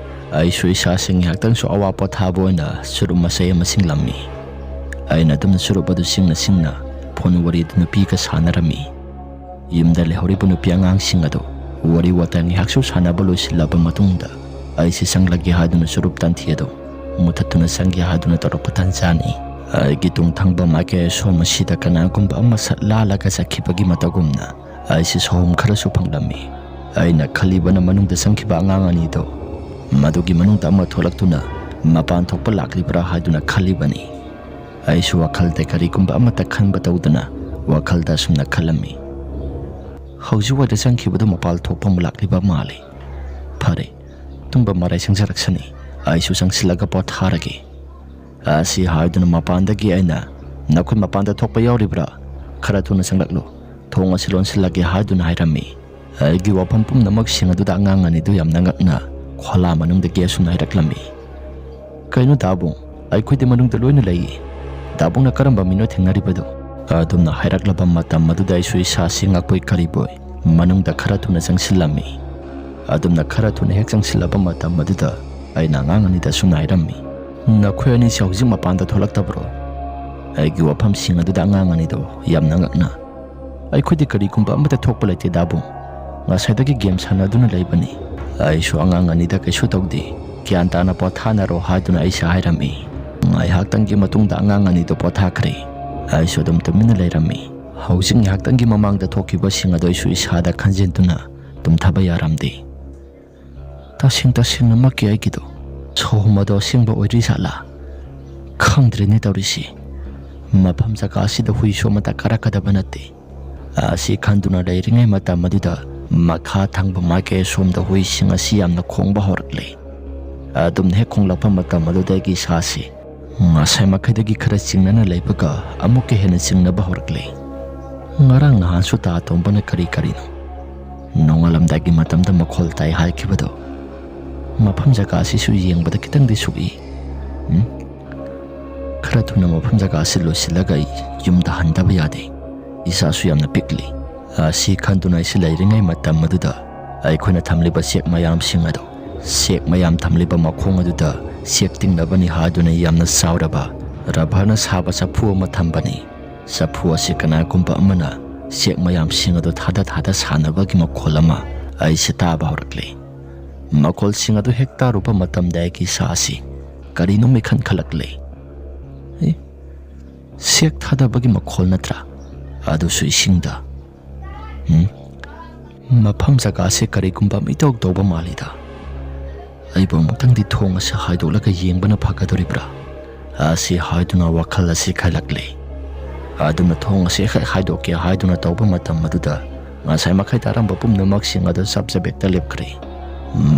ꯑꯩꯁꯨ ꯏꯁꯥꯁꯤ ꯉꯥꯏꯍꯥꯛꯇꯪꯁꯨ ꯑꯋꯥ ꯄꯣꯊꯥꯕ ꯑꯣꯏꯅ ꯆꯨꯔꯨꯞ ꯃꯆꯩ ꯑꯃ ꯁꯤꯡꯂꯝꯃꯤ꯫ ꯑꯩꯅ ꯑꯗꯨꯝꯅ ꯆꯨꯔꯨꯞ ꯑꯗꯨ ꯁꯤꯡꯅ ꯁꯤꯡꯅ ꯐꯣꯟ ꯋꯥꯔꯤ ꯑꯗꯨ ꯅꯨꯄꯤꯒ ꯁꯥꯟꯅꯔꯝꯃꯤ꯫ ꯌꯨꯝꯗ ꯂꯩꯍꯧꯔꯤꯕ ꯅꯨꯄꯤ ꯑꯉꯥꯡꯁꯤꯡ ꯑꯗꯨ ꯋꯥꯔꯤ ꯋꯥꯇꯥꯏ ꯉꯥꯏꯍꯥꯛꯁꯨ ꯁꯥꯟꯅꯕ ꯂꯣꯏꯁꯤꯜꯂꯕ ꯃꯇꯨꯡꯗ ꯑꯩꯁꯤ ꯆꯪꯂꯒꯦ ꯍꯥꯏꯗꯨꯅ ꯆꯨꯔꯨꯞ ꯇꯟꯊꯤ ꯑꯗꯨ ꯃꯨꯊꯠꯇꯨꯅ ꯆꯪꯒꯦ ꯍꯥꯏꯗꯨꯅ ꯇꯧꯔꯛꯄ ꯇꯟꯖꯥꯅꯤ꯫ ꯑꯩꯒꯤ ꯇꯨꯡ ꯊꯪꯕ ꯃꯥꯏꯀꯩ ꯑꯁꯣꯝ ꯑꯁꯤꯗ ꯀꯅꯥꯒꯨꯝꯕ ꯑꯃ ꯁꯠ ꯂꯥꯜꯂꯒ ꯆꯠꯈꯤꯕꯒꯤ ꯃꯇꯧꯒꯨꯝꯅ ꯑꯩꯁꯤ ꯁꯣꯍꯣꯝ ꯈꯔꯁꯨ ꯐꯪꯂꯝꯃꯤ꯫ ꯑꯩꯅ ꯈꯜꯂꯤꯕꯅ ꯃꯅꯨꯡꯗ ꯆꯪꯈꯤꯕ ꯑꯉꯥꯡ ꯑꯅꯤꯗꯣ ꯃꯗꯨꯒꯤ ꯃꯅꯨꯡꯗ ꯑꯃ ꯊꯣꯛꯂꯛꯇꯨꯅ ꯃꯄꯥꯟ ꯊꯣꯛꯄ ꯂꯥꯛꯂꯤꯕ꯭ꯔꯥ ꯍꯥꯏꯗꯨꯅ ꯈꯜꯂꯤꯕꯅꯤ꯫ ꯑꯩꯁꯨ ꯋꯥꯈꯜꯗ ꯀꯔꯤꯒꯨꯝꯕ ꯑꯃꯠꯇ ꯈꯟꯕ ꯇꯧꯗꯅ ꯋꯥꯈꯜꯗ ꯑꯁꯨꯝꯅ ꯈꯜꯂꯝꯃꯤ, "ꯍꯧꯖꯤꯛ ꯋꯥꯏꯗ ꯆꯪꯈꯤꯕꯗꯨ ꯃꯄꯥꯟ ꯊꯣꯛꯄ ꯑꯃ ꯂꯥꯛꯂꯤꯕ ꯃꯥꯜꯂꯤ꯫ ꯐꯔꯦ, ꯇꯨꯝꯕ ꯃꯔꯥꯏ ꯆꯪꯖꯔꯛꯁꯅꯤ꯫ ꯑꯩꯁꯨ ꯆꯪꯁꯤꯜꯂꯒ ꯄꯣꯊꯥꯔꯒꯦ"꯫ ꯑꯁꯤ ꯍꯥꯏꯗꯨꯅ ꯃꯄꯥꯟꯗꯒꯤ ꯑꯩꯅ, "ꯅꯈꯣꯏ ꯃꯄꯥꯟꯗ ꯊꯣꯛꯄ ꯌꯥꯎꯔꯤꯕ꯭ꯔꯥ? ꯈꯔ ꯊꯨꯅ ꯆꯪꯂꯛꯂꯨ꯫ ꯊꯣꯡ ꯑꯁꯤ ꯂꯣꯟꯁꯤꯜꯂꯒꯦ" ꯍꯥꯏꯗꯨꯅ ꯍꯥꯏꯔꯝꯃꯤ꯫ ꯑꯩꯒꯤ ꯋꯥꯐꯝ ꯄꯨꯝꯅꯃꯛꯁꯤꯡ ꯑꯗꯨꯗ ꯑꯉꯥꯡ ꯑꯅꯤꯗꯨ ꯌꯥꯝꯅ ꯉꯛꯅ ꯈꯣꯂꯥ ꯃꯅꯨꯡꯗꯒꯤ ꯑꯁꯨꯝꯅ ꯍꯥꯏꯔꯛꯂꯝꯃꯤ, "ꯀꯩꯅꯣ ꯗꯥꯕꯨꯡ, ꯑꯩꯈꯣꯏꯗꯤ ꯃꯅꯨꯡꯗ ꯂꯣꯏꯅ ꯂꯩꯌꯦ꯫ ꯗꯥꯕꯨꯡꯅ ꯀꯔꯝꯕ ꯃꯤꯅꯣ ꯊꯦꯡꯅꯔꯤꯕꯗꯣ?" ꯑꯗꯨꯝꯅ ꯍꯥꯏꯔꯛꯂꯕ ꯃꯇꯝ ꯑꯗꯨꯗ ꯑꯩꯁꯨ ꯏꯁꯥꯁꯤ ꯉꯛꯄꯣꯏ ꯀꯔꯤꯕꯣꯏ ꯃꯅꯨꯡꯗ ꯈꯔ ꯊꯨꯅ ꯆꯪꯁꯤꯜꯂꯝꯃꯤ꯫ ꯑꯗꯨꯝꯅ ꯈꯔ ꯊꯨꯅ ꯍꯦꯛ ꯆꯪꯁꯤꯜꯂꯕ ꯃꯇꯝ ꯑꯗꯨꯗ ꯑꯩꯅ ꯑꯉꯥꯡ ꯑꯅꯤꯗ ꯑꯁꯨꯝꯅ ꯍꯥꯏꯔꯝꯃꯤ, "ꯅꯈꯣꯏ ꯑꯅꯤꯁꯤ ꯍꯧꯖꯤꯛ ꯃꯄꯥꯟꯗ ꯊꯣꯛꯂꯛꯇꯕ꯭ꯔꯣ?" ꯑꯩꯒꯤ ꯋꯥꯐꯝꯁꯤꯡ ꯑꯗꯨꯗ ꯑꯉꯥꯡ ꯑꯅꯤꯗꯣ ꯌꯥꯝꯅ ꯉꯛꯅ, "ꯑꯩꯈꯣꯏꯗꯤ ꯀꯔꯤꯒꯨꯝꯕ ꯑꯃꯠꯇ ꯊꯣꯛꯄ ꯂꯩꯇꯦ ꯗꯥꯕꯨꯡ꯫ ꯉꯁꯥꯏꯗꯒꯤ ꯒꯦꯝ ꯁꯥꯟꯅꯗꯨꯅ ꯂꯩꯕꯅꯤ"꯫ ꯑꯩꯁꯨ ꯑꯉꯥꯡ ꯑꯅꯤꯗ ꯀꯩꯁꯨ ꯇꯧꯗꯦ, ꯒ꯭ꯌꯥꯟ ꯇꯥꯅ ꯄꯣꯊꯥꯅꯔꯣ ꯍꯥꯏꯗꯨꯅ ꯑꯩꯁꯦ ꯍꯥꯏꯔꯝꯃꯤ꯫ ꯉꯥꯏꯍꯥꯛꯇꯪꯒꯤ ꯃꯇꯨꯡꯗ ꯑꯉꯥꯡ ꯑꯅꯤꯗꯣ ꯄꯣꯊꯥꯈ꯭ꯔꯦ꯫ ꯑꯩꯁꯨ ꯑꯗꯨꯝ ꯇꯨꯃꯤꯟꯅ ꯂꯩꯔꯝꯃꯤ꯫ ꯍꯧꯖꯤꯛ ꯉꯥꯏꯍꯥꯛꯇꯪꯒꯤ ꯃꯃꯥꯡꯗ ꯊꯣꯛꯈꯤꯕꯁꯤꯡ ꯑꯗꯨ ꯑꯩꯁꯨ ꯏꯁꯥꯗ ꯈꯟꯖꯤꯟꯗꯨꯅ ꯇꯨꯝꯊꯕ ꯌꯥꯔꯝꯗꯦ꯫ ꯇꯁꯦꯡ ꯇꯁꯦꯡꯅꯃꯛꯀꯤ ꯑꯩꯒꯤꯗꯣ ꯁꯣꯍꯣꯝ ꯑꯗꯣ ꯑꯁꯦꯡꯕ ꯑꯣꯏꯔꯤ ꯖꯥꯠꯂꯥ? ꯈꯪꯗ꯭ꯔꯦꯅꯦ ꯇꯧꯔꯤꯁꯤ꯫ ꯃꯐꯝ ꯖꯒꯥ ꯑꯁꯤꯗ ꯍꯨꯏꯁꯨ ꯑꯃꯠꯇ ꯀꯥꯔꯛꯀꯗꯕ ꯅꯠꯇꯦ꯫ ꯑꯁꯤ ꯈꯟꯗꯨꯅ ꯂꯩꯔꯤꯉꯩ ꯃꯇꯝ ꯑꯗꯨꯗ ꯃꯈꯥ ꯊꯪꯕ ꯃꯥꯏꯀꯩ ꯑꯁꯣꯝꯗ ꯍꯨꯏꯁꯤꯡ ꯑꯁꯤ ꯌꯥꯝꯅ ꯈꯣꯡꯕ ꯍꯧꯔꯛꯂꯦ꯫ ꯑꯗꯨꯝꯅ ꯍꯦꯛ ꯈꯣꯡꯂꯛꯄ ꯃꯇꯝ ꯑꯗꯨꯗ ꯑꯩꯒꯤ ꯏꯁꯥꯁꯤ ꯉꯁꯥꯏ ꯃꯈꯩꯗꯒꯤ ꯈꯔ ꯆꯤꯡꯅꯅ ꯂꯩꯕꯒ ꯑꯃꯨꯛꯀ ꯍꯦꯟꯅ ꯆꯤꯡꯅꯕ ꯍꯧꯔꯛꯂꯦ꯫ ꯉꯔꯥꯡ ꯅꯍꯥꯟꯁꯨ ꯇꯥ ꯇꯣꯝꯕꯅ ꯀꯔꯤ ꯀꯔꯤꯅꯣ ꯅꯣꯡꯉꯥꯜꯂꯝꯗꯥꯏꯒꯤ ꯃꯇꯝꯗ ꯃꯈꯣꯜ ꯇꯥꯏ ꯍꯥꯏꯈꯤꯕꯗꯣ, ꯃꯐꯝ ꯖꯒꯥ ꯑꯁꯤꯁꯨ ꯌꯦꯡꯕꯗ ꯈꯤꯇꯪꯗꯤ ꯁꯨꯛꯏ꯫ ꯎꯝ? ꯈꯔ ꯊꯨꯅ ꯃꯐꯝ ꯖꯒꯥ ꯑꯁꯤ ꯂꯣꯏꯁꯤꯜꯂꯒ ꯑꯩ ꯌꯨꯝꯗ ꯍꯟꯗꯕ ꯌꯥꯗꯦ꯫ ꯏꯁꯥꯁꯨ ꯌꯥꯝꯅ ꯄꯤꯛꯂꯤ꯫ ꯑꯁꯤ ꯈꯟꯗꯨꯅ ꯑꯩꯁꯤ ꯂꯩꯔꯤꯉꯩ ꯃꯇꯝ ꯑꯗꯨꯗ ꯑꯩꯈꯣꯏꯅ ꯊꯝꯂꯤꯕ ꯆꯦꯛ ꯃꯌꯥꯝꯁꯤꯡ ꯑꯗꯣ, ꯆꯦꯛ ꯃꯌꯥꯝ ꯊꯝꯂꯤꯕ ꯃꯈꯣꯡ ꯑꯗꯨꯗ ꯆꯦꯛ ꯇꯤꯡꯅꯕꯅꯤ ꯍꯥꯏꯗꯨꯅ ꯌꯥꯝꯅ ꯆꯥꯎꯔꯕ ꯔꯕꯔꯅ ꯁꯥꯕ ꯆꯐꯨ ꯑꯃ ꯊꯝꯕꯅꯤ꯫ ꯆꯐꯨ ꯑꯁꯤ ꯀꯅꯥꯒꯨꯝꯕ ꯑꯃꯅ ꯆꯦꯛ ꯃꯌꯥꯝꯁꯤꯡ ꯑꯗꯨ ꯊꯥꯗ ꯊꯥꯗ ꯁꯥꯟꯅꯕꯒꯤ ꯃꯈꯣꯜ ꯑꯃ ꯑꯩꯁꯦ ꯇꯥꯕ ꯍꯧꯔꯛꯂꯦ꯫ ꯃꯈꯣꯜꯁꯤꯡ ꯑꯗꯨ ꯍꯦꯛ ꯇꯥꯔꯨꯕ ꯃꯇꯝꯗ ꯑꯩꯒꯤ ꯏꯁꯥ ꯑꯁꯤ ꯀꯔꯤꯅꯣꯝ ꯏꯈꯟ ꯈꯜꯂꯛꯂꯦ꯫ ꯑꯦ, ꯆꯦꯛ ꯊꯥꯗꯕꯒꯤ ꯃꯈꯣꯜ ꯅꯠꯇ꯭ꯔꯥ? ꯑꯗꯨꯁꯨ ꯏꯁꯤꯡꯗ꯫ ꯎꯝ? ꯃꯐꯝ ꯖꯒꯥꯁꯦ ꯀꯔꯤꯒꯨꯝꯕ ꯑꯃ ꯏꯇꯧ ꯇꯧꯕ ꯃꯥꯜꯂꯤꯗ꯫ ꯑꯩꯕꯨ ꯑꯃꯨꯛꯇꯪꯗꯤ ꯊꯣꯡ ꯑꯁꯤ ꯍꯥꯏꯗꯣꯛꯂꯒ ꯌꯦꯡꯕꯅ ꯐꯒꯗꯧꯔꯤꯕ꯭ꯔꯥ? ꯑꯁꯤ ꯍꯥꯏꯗꯨꯅ ꯋꯥꯈꯜ ꯑꯁꯤ ꯈꯜꯂꯛꯂꯦ꯫ ꯑꯗꯨꯅ ꯊꯣꯡ ꯑꯁꯤ ꯍꯦꯛ ꯍꯥꯏꯗꯣꯛꯀꯦ ꯍꯥꯏꯗꯨꯅ ꯇꯧꯕ ꯃꯇꯝ ꯑꯗꯨꯗ ꯉꯁꯥꯏ ꯃꯈꯩ ꯇꯥꯔꯝꯕ ꯄꯨꯝꯅꯃꯛꯁꯤꯡ ꯑꯗꯨ ꯆꯞ ꯆꯞ ꯍꯦꯛꯇ ꯂꯦꯞꯈ꯭ꯔꯦ꯫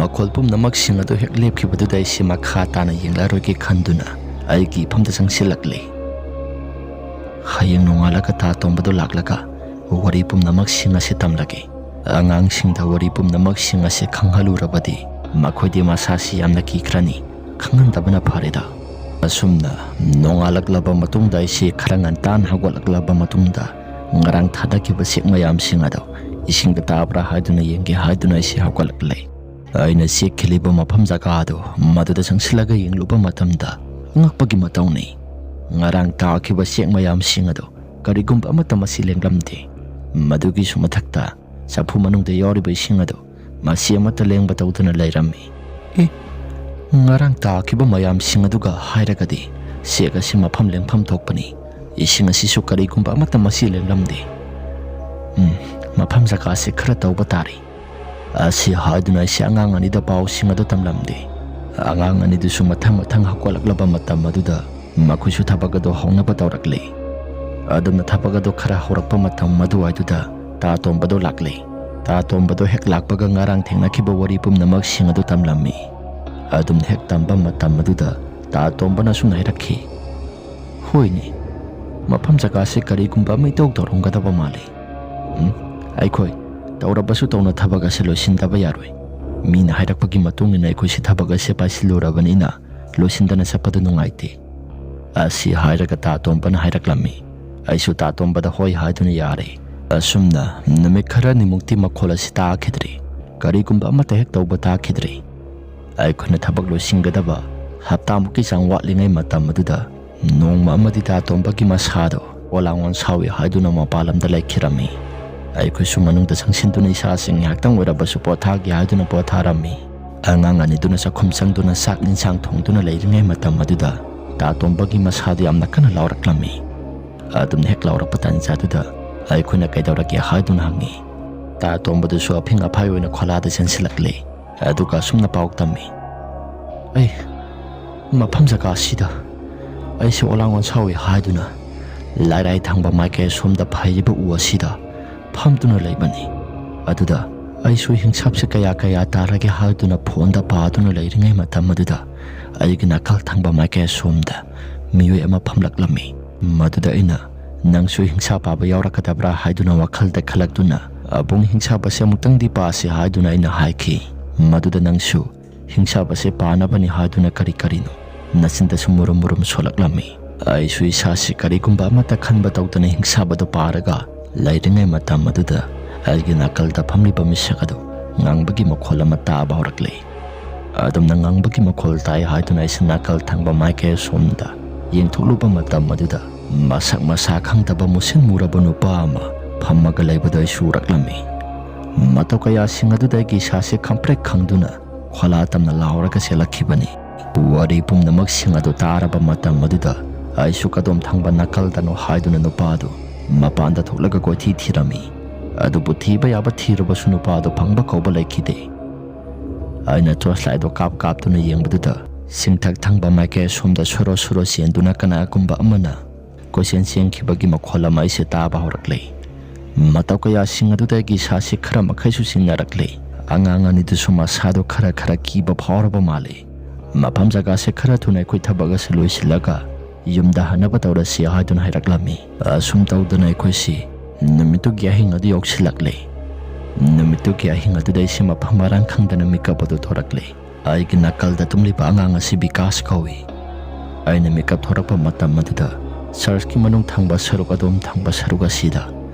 ꯃꯈꯣꯜ ꯄꯨꯝꯅꯃꯛꯁꯤꯡ ꯑꯗꯨ ꯍꯦꯛ ꯂꯦꯞꯈꯤꯕꯗꯨꯗ ꯑꯩꯁꯤ ꯃꯈꯥ ꯇꯥꯅ ꯌꯦꯡꯂꯔꯣꯏꯒꯦ ꯈꯟꯗꯨꯅ ꯑꯩꯒꯤ ꯏꯐꯝꯗ ꯆꯪꯁꯤꯜꯂꯛꯂꯦ꯫ ꯍꯌꯦꯡ ꯅꯣꯡꯉꯥꯜꯂꯒ ꯇꯥ ꯇꯣꯝꯕꯗꯨ ꯂꯥꯛꯂꯒ ꯋꯥꯔꯤ ꯄꯨꯝꯅꯃꯛꯁꯤꯡ ꯑꯁꯤ ꯇꯝꯂꯒꯦ꯫ ꯑꯉꯥꯡꯁꯤꯡꯗ ꯋꯥꯔꯤ ꯄꯨꯝꯅꯃꯛꯁꯤꯡ ꯑꯁꯤ ꯈꯪꯍꯜꯂꯨꯔꯕꯗꯤ ꯃꯈꯣꯏꯗꯤ ꯃꯁꯥꯁꯤ ꯌꯥꯝꯅ ꯀꯤꯈ꯭ꯔꯅꯤ꯫ ꯈꯪꯍꯟꯗꯕꯅ ꯐꯔꯦꯗ꯫ ꯑꯁꯨꯝꯅ ꯅꯣꯡꯉꯥꯜꯂꯛꯂꯕ ꯃꯇꯨꯡꯗ ꯑꯩꯁꯤ ꯈꯔ ꯉꯟꯇꯥꯅ ꯍꯧꯒꯠꯂꯛꯂꯕ ꯃꯇꯨꯡꯗ ꯉꯔꯥꯡ ꯊꯥꯗꯈꯤꯕ ꯆꯦꯛ ꯃꯌꯥꯝꯁꯤꯡ ꯑꯗꯣ ꯏꯁꯤꯡꯗ ꯇꯥꯕ꯭ꯔꯥ ꯍꯥꯏꯗꯨꯅ ꯌꯦꯡꯒꯦ ꯍꯥꯏꯗꯨꯅ ꯑꯩꯁꯤ ꯍꯧꯒꯠꯂꯛꯂꯦ꯫ ꯑꯩꯅ ꯆꯦꯛ ꯈꯤꯜꯂꯤꯕ ꯃꯐꯝ ꯖꯒꯥ ꯑꯗꯨ ꯃꯗꯨꯗ ꯆꯪꯁꯤꯜꯂꯒ ꯌꯦꯡꯂꯨꯕ ꯃꯇꯝꯗ ꯑꯉꯛꯄꯒꯤ ꯃꯇꯧꯅꯤ꯫ ꯉꯔꯥꯡ ꯇꯥꯈꯤꯕ ꯆꯦꯛ ꯃꯌꯥꯝꯁꯤꯡ ꯑꯗꯨ ꯀꯔꯤꯒꯨꯝꯕ ꯑꯃꯠꯇ ꯃꯁꯤ ꯂꯦꯡꯂꯝꯗꯦ꯫ ꯃꯗꯨꯒꯤꯁꯨ ꯃꯊꯛꯇ ꯆꯐꯨ ꯃꯅꯨꯡꯗ ꯌꯥꯎꯔꯤꯕ ꯏꯁꯤꯡ ꯑꯗꯨ ꯃꯁꯤ ꯑꯃꯠꯇ ꯂꯦꯡꯕ ꯇꯧꯗꯅ ꯂꯩꯔꯝꯃꯤ꯫ ꯑꯦ, ꯉꯔꯥꯡ ꯇꯥꯈꯤꯕ ꯃꯌꯥꯝꯁꯤꯡ ꯑꯗꯨꯒ ꯍꯥꯏꯔꯒꯗꯤ ꯆꯦꯛ ꯑꯁꯤ ꯃꯐꯝ ꯂꯦꯡꯐꯝ ꯊꯣꯛꯄꯅꯤ꯫ ꯏꯁꯤꯡ ꯑꯁꯤꯁꯨ ꯀꯔꯤꯒꯨꯝꯕ ꯑꯃꯠꯇ ꯃꯁꯤ ꯂꯦꯡꯂꯝꯗꯦ꯫ ꯎꯝ, ꯃꯐꯝ ꯖꯒꯥꯁꯤ ꯈꯔ ꯇꯧꯕ ꯇꯥꯔꯦ꯫ ꯑꯁꯤ ꯍꯥꯏꯗꯨꯅ ꯑꯩꯁꯦ ꯑꯉꯥꯡ ꯑꯅꯤꯗ ꯄꯥꯎꯁꯤꯡ ꯑꯗꯨ ꯇꯝꯂꯝꯗꯦ꯫ ꯑꯉꯥꯡ ꯑꯅꯤꯗꯨꯁꯨ ꯃꯊꯪ ꯃꯊꯪ ꯍꯧꯒꯠꯂꯛꯂꯕ ꯃꯇꯝ ꯑꯗꯨꯗ ꯃꯈꯣꯏꯁꯨ ꯊꯕꯛ ꯑꯗꯨ ꯍꯧꯅꯕ ꯇꯧꯔꯛꯂꯦ꯫ ꯑꯗꯨꯝꯅ ꯊꯕꯛ ꯑꯗꯨ ꯈꯔ ꯍꯧꯔꯛꯄ ꯃꯇꯝ ꯑꯗꯨꯋꯥꯏꯗꯨꯗ ꯇꯥ ꯇꯣꯝꯕꯗꯣ ꯂꯥꯛꯂꯦ꯫ ꯇꯥ ꯇꯣꯝꯕꯗꯣ ꯍꯦꯛ ꯂꯥꯛꯄꯒ ꯉꯔꯥꯡ ꯊꯦꯡꯅꯈꯤꯕ ꯋꯥꯔꯤ ꯄꯨꯝꯅꯃꯛꯁꯤꯡ ꯑꯗꯨ ꯇꯝꯂꯝꯃꯤ꯫ ꯑꯗꯨꯝꯅ ꯍꯦꯛ ꯇꯝꯕ ꯃꯇꯝ ꯑꯗꯨꯗ ꯇꯥ ꯇꯣꯝꯕꯅ ꯑꯁꯨꯝꯅ ꯍꯥꯏꯔꯛꯈꯤ, "ꯍꯣꯏꯅꯦ, ꯃꯐꯝ ꯖꯒꯥꯁꯦ ꯀꯔꯤꯒꯨꯝꯕ ꯑꯃ ꯏꯇꯧ ꯇꯧꯔꯝꯒꯗꯕ ꯃꯥꯜꯂꯤ꯫ ꯎꯝ, ꯑꯩꯈꯣꯏ ꯇꯧꯔꯕꯁꯨ ꯇꯧꯅ ꯊꯕꯛ ꯑꯁꯤ ꯂꯣꯏꯁꯤꯟꯗꯕ ꯌꯥꯔꯣꯏ꯫ ꯃꯤꯅ ꯍꯥꯏꯔꯛꯄꯒꯤ ꯃꯇꯨꯡ ꯏꯟꯅ ꯑꯩꯈꯣꯏꯁꯤ ꯊꯕꯛ ꯑꯁꯤ ꯄꯥꯏꯁꯤꯜꯂꯨꯔꯕꯅꯤꯅ ꯂꯣꯏꯁꯤꯟꯗꯅ ꯆꯠꯄꯗꯨ ꯅꯨꯡꯉꯥꯏꯇꯦ"꯫ ꯑꯁꯤ ꯍꯥꯏꯔꯒ ꯇꯥ ꯇꯣꯝꯕꯅ ꯍꯥꯏꯔꯛꯂꯝꯃꯤ꯫ ꯑꯩꯁꯨ ꯇꯥ ꯇꯣꯝꯕꯗ ꯍꯣꯏ ꯍꯥꯏꯗꯨꯅ ꯌꯥꯔꯦ꯫ ꯑꯁꯨꯝꯅ ꯅꯨꯃꯤꯠ ꯈꯔꯅꯤꯃꯨꯛꯇꯤ ꯃꯈꯣꯜ ꯑꯁꯤ ꯇꯥꯈꯤꯗ꯭ꯔꯤ꯫ ꯀꯔꯤꯒꯨꯝꯕ ꯑꯃꯠꯇ ꯍꯦꯛ ꯇꯧꯕ ꯇꯥꯈꯤꯗ꯭ꯔꯤ꯫ ꯑꯩꯈꯣꯏꯅ ꯊꯕꯛ ꯂꯣꯏꯁꯤꯟꯒꯗꯕ ꯍꯞꯇꯥꯃꯨꯛꯀꯤ ꯆꯥꯡ ꯋꯥꯠꯂꯤꯉꯩ ꯃꯇꯝ ꯑꯗꯨꯗ ꯅꯣꯡꯃ ꯑꯃꯗꯤ ꯇꯥ ꯇꯣꯝꯕꯒꯤ ꯃꯁꯥꯗꯣ ꯑꯣꯂꯥꯡ ꯑꯣꯟꯁꯥꯎꯏ ꯍꯥꯏꯗꯨꯅ ꯃꯄꯥꯟ ꯂꯝꯗ ꯂꯩꯈꯤꯔꯝꯃꯤ꯫ ꯑꯩꯈꯣꯏꯁꯨ ꯃꯅꯨꯡꯗ ꯆꯪꯁꯤꯟꯗꯨꯅ ꯏꯁꯥꯁꯤ ꯉꯥꯏꯍꯥꯛꯇꯪ ꯑꯣꯏꯔꯕꯁꯨ ꯄꯣꯊꯥꯒꯦ ꯍꯥꯏꯗꯨꯅ ꯄꯣꯊꯥꯔꯝꯃꯤ꯫ ꯑꯉꯥꯡ ꯑꯅꯤꯗꯨꯅ ꯆꯥꯛꯈꯨꯝ ꯆꯪꯗꯨꯅ ꯆꯥꯛ ꯏꯟꯁꯥꯡ ꯊꯣꯡꯗꯨꯅ ꯂꯩꯔꯤꯉꯩ ꯃꯇꯝ ꯑꯗꯨꯗ ꯇꯥ ꯇꯣꯝꯕꯒꯤ ꯃꯁꯥꯗꯨ ꯌꯥꯝꯅ ꯀꯟꯅ ꯂꯥꯎꯔꯛꯂꯝꯃꯤ꯫ ꯑꯗꯨꯝꯅ ꯍꯦꯛ ꯂꯥꯎꯔꯛꯄ ꯇꯥꯟꯖꯥꯗꯨꯗ ꯑꯩꯈꯣꯏꯅ ꯀꯩꯗꯧꯔꯒꯦ ꯍꯥꯏꯗꯨꯅ ꯍꯪꯉꯤ꯫ ꯇꯥ ꯇꯣꯝꯕꯗꯨꯁꯨ ꯑꯐꯤꯡ ꯑꯐꯥꯏ ꯑꯣꯏꯅ ꯈꯣꯂꯥꯗ ꯆꯦꯟꯁꯤꯜꯂꯛꯂꯦ꯫ ꯑꯗꯨꯒ ꯑꯁꯨꯝꯅ ꯄꯥꯎ ꯇꯝꯃꯤ, "ꯑꯩ ꯃꯐꯝ ꯖꯒꯥ ꯑꯁꯤꯗ ꯑꯩꯁꯦ ꯑꯣꯂꯥꯡ ꯑꯣꯟꯁꯥꯎꯏ ꯍꯥꯏꯗꯨꯅ ꯂꯥꯏꯔꯥꯏ ꯊꯪꯕ ꯃꯥꯏꯀꯩ ꯑꯁꯣꯝꯗ ꯐꯩꯔꯤꯕ ꯎ ꯑꯁꯤꯗ ꯐꯝꯗꯨꯅ ꯂꯩꯕꯅꯤ꯫ ꯑꯗꯨꯗ ꯑꯩꯁꯨ ꯍꯤꯡꯁꯥꯞꯁꯦ ꯀꯌꯥ ꯀꯌꯥ ꯇꯥꯔꯒꯦ ꯍꯥꯏꯗꯨꯅ ꯐꯣꯟꯗ ꯄꯥꯗꯨꯅ ꯂꯩꯔꯤꯉꯩ ꯃꯇꯝ ꯑꯗꯨꯗ ꯑꯩꯒꯤ ꯅꯥꯀꯜ ꯊꯪꯕ ꯃꯥꯏꯀꯩ ꯑꯁꯣꯝꯗ ꯃꯤꯑꯣꯏ ꯑꯃ ꯐꯝꯂꯛꯂꯝꯃꯤ꯫ ꯃꯗꯨꯗ ꯑꯩꯅ, 'ꯅꯪꯁꯨ ꯍꯤꯡꯁꯥ ꯄꯥꯕ ꯌꯥꯎꯔꯛꯀꯗꯕ꯭ꯔꯥ?' ꯍꯥꯏꯗꯨꯅ ꯋꯥꯈꯜꯗ ꯈꯜꯂꯛꯇꯨꯅ, "ꯑꯕꯨꯡ, ꯍꯤꯡꯁꯥꯞ ꯑꯁꯦ ꯑꯃꯨꯛꯇꯪꯗꯤ ꯄꯥꯁꯤ" ꯍꯥꯏꯗꯨꯅ ꯑꯩꯅ ꯍꯥꯏꯈꯤ꯫ ꯃꯗꯨꯗ ꯅꯪꯁꯨ, "ꯍꯤꯡꯁꯥꯞ ꯑꯁꯦ ꯄꯥꯅꯕꯅꯤ ꯍꯥꯏꯗꯨꯅ ꯀꯔꯤ ꯀꯔꯤꯅꯣ ꯅꯆꯤꯟꯗꯁꯨ ꯃꯨꯔꯨꯝ ꯃꯨꯔꯨꯝ ꯁꯣꯜꯂꯛꯂꯝꯃꯤ"꯫ ꯑꯩꯁꯨ ꯏꯁꯥꯁꯤ ꯀꯔꯤꯒꯨꯝꯕ ꯑꯃꯠꯇ ꯈꯟꯕ ꯇꯧꯗꯅ ꯍꯤꯡꯁꯥꯞ ꯑꯗꯨ ꯄꯥꯔꯒ ꯂꯩꯔꯤꯉꯩ ꯃꯇꯝ ꯑꯗꯨꯗ ꯑꯩꯒꯤ ꯅꯥꯀꯜꯗ ꯐꯝꯂꯤꯕ ꯃꯤꯁꯛ ꯑꯗꯨ ꯉꯥꯡꯕꯒꯤ ꯃꯈꯣꯜ ꯑꯃ ꯇꯥꯕ ꯍꯧꯔꯛꯂꯦ꯫ ꯑꯗꯨꯝꯅ ꯉꯥꯡꯕꯒꯤ ꯃꯈꯣꯜ ꯇꯥꯏ ꯍꯥꯏꯗꯨꯅ ꯑꯩꯁꯨ ꯅꯥꯀꯜ ꯊꯪꯕ ꯃꯥꯏꯀꯩ ꯑꯁꯣꯝꯗ ꯌꯦꯡꯊꯣꯛꯂꯨꯕ ꯃꯇꯝ ꯑꯗꯨꯗ ꯃꯁꯛ ꯃꯁꯥ ꯈꯪꯗꯕ ꯃꯨꯁꯤꯟ ꯃꯨꯔꯕ ꯅꯨꯄꯥ ꯑꯃ ꯐꯝꯃꯒ ꯂꯩꯕꯗꯨ ꯑꯩꯁꯨ ꯎꯔꯛꯂꯝꯃꯤ꯫ ꯃꯇꯧ ꯀꯌꯥꯁꯤꯡ ꯑꯗꯨꯗ ꯑꯩꯒꯤ ꯏꯁꯥꯁꯦ ꯈꯪꯄ꯭ꯔꯦꯛ ꯈꯪꯗꯨꯅ ꯈꯣꯂꯥ ꯇꯝꯅ ꯂꯥꯎꯔꯒ ꯆꯦꯜꯂꯛꯈꯤꯕꯅꯤ꯫ ꯋꯥꯔꯤ ꯄꯨꯝꯅꯃꯛꯁꯤꯡ ꯑꯗꯨ ꯇꯥꯔꯕ ꯃꯇꯝ ꯑꯗꯨꯗ ꯑꯩꯁꯨ ꯀꯗꯣꯝ ꯊꯪꯕ ꯅꯥꯀꯜꯗꯅꯣ ꯍꯥꯏꯗꯨꯅ ꯅꯨꯄꯥꯗꯨ ꯃꯄꯥꯟꯗ ꯊꯣꯛꯂꯒ ꯀꯣꯏꯊꯤ ꯊꯤꯔꯝꯃꯤ꯫ ꯑꯗꯨꯕꯨ ꯊꯤꯕ ꯌꯥꯕ ꯊꯤꯔꯕꯁꯨ ꯅꯨꯄꯥꯗꯨ ꯐꯪꯕ ꯀꯧꯕ ꯂꯩꯈꯤꯗꯦ꯫ ꯑꯩꯅ ꯇꯣꯔꯆ ꯂꯥꯏꯠꯇꯣ ꯀꯥꯞ ꯀꯥꯞꯇꯨꯅ ꯌꯦꯡꯕꯗꯨꯗ ꯆꯤꯡꯊꯛ ꯊꯪꯕ ꯃꯥꯏꯀꯩ ꯑꯁꯣꯝꯗ ꯁꯣꯔꯣ ꯁꯣꯔꯣ ꯆꯦꯟꯗꯨꯅ ꯀꯅꯥꯒꯨꯝꯕ ꯑꯃꯅ ꯀꯣꯏꯆꯦꯟ ꯆꯦꯟꯈꯤꯕꯒꯤ ꯃꯈꯣꯜ ꯑꯃ ꯑꯩꯁꯦ ꯇꯥꯕ ꯍꯧꯔꯛꯂꯦ꯫ ꯃꯇꯧ ꯀꯌꯥꯁꯤꯡ ꯑꯗꯨꯗ ꯑꯩꯒꯤ ꯏꯁꯥꯁꯤ ꯈꯔ ꯃꯈꯩꯁꯨ ꯆꯤꯡꯅꯔꯛꯂꯦ꯫ ꯑꯉꯥꯡ ꯑꯅꯤꯗꯨꯁꯨ ꯃꯁꯥꯗꯣ ꯈꯔ ꯈꯔ ꯀꯤꯕ ꯐꯥꯎꯔꯕ ꯃꯥꯜꯂꯦ꯫ "ꯃꯐꯝ ꯖꯒꯥꯁꯦ ꯈꯔ ꯊꯨꯅ ꯑꯩꯈꯣꯏ ꯊꯕꯛ ꯑꯁꯤ ꯂꯣꯏꯁꯤꯜꯂꯒ ꯌꯨꯝꯗ ꯍꯟꯅꯕ ꯇꯧꯔꯁꯤ" ꯍꯥꯏꯗꯨꯅ ꯍꯥꯏꯔꯛꯂꯝꯃꯤ꯫ ꯑꯁꯨꯝ ꯇꯧꯗꯅ ꯑꯩꯈꯣꯏꯁꯤ ꯅꯨꯃꯤꯠꯇꯨꯒꯤ ꯑꯍꯤꯡ ꯑꯗꯨ ꯌꯧꯁꯤꯜꯂꯛꯂꯦ꯫ ꯅꯨꯃꯤꯠꯇꯨꯒꯤ ꯑꯍꯤꯡ ꯑꯗꯨꯗ ꯑꯩꯁꯦ ꯃꯐꯝ ꯃꯔꯥꯡ ꯈꯪꯗꯅ ꯃꯤꯀꯞ ꯑꯗꯨ ꯊꯣꯔꯛꯂꯦ꯫ ꯑꯩꯒꯤ ꯅꯥꯀꯜꯗ ꯇꯨꯝꯂꯤꯕ ꯑꯉꯥꯡ ꯑꯁꯤ ꯕꯤꯀꯥꯁ ꯀꯧꯏ꯫ ꯑꯩꯅ ꯃꯤꯀꯞ ꯊꯣꯔꯛꯄ ꯃꯇꯝ ꯑꯗꯨꯗ ꯆꯔꯆꯀꯤ ꯃꯅꯨꯡ ꯊꯪꯕ ꯁꯔꯨꯛ ꯑꯗꯣꯝ ꯊꯪꯕ ꯁꯔꯨꯛ ꯑꯁꯤꯗ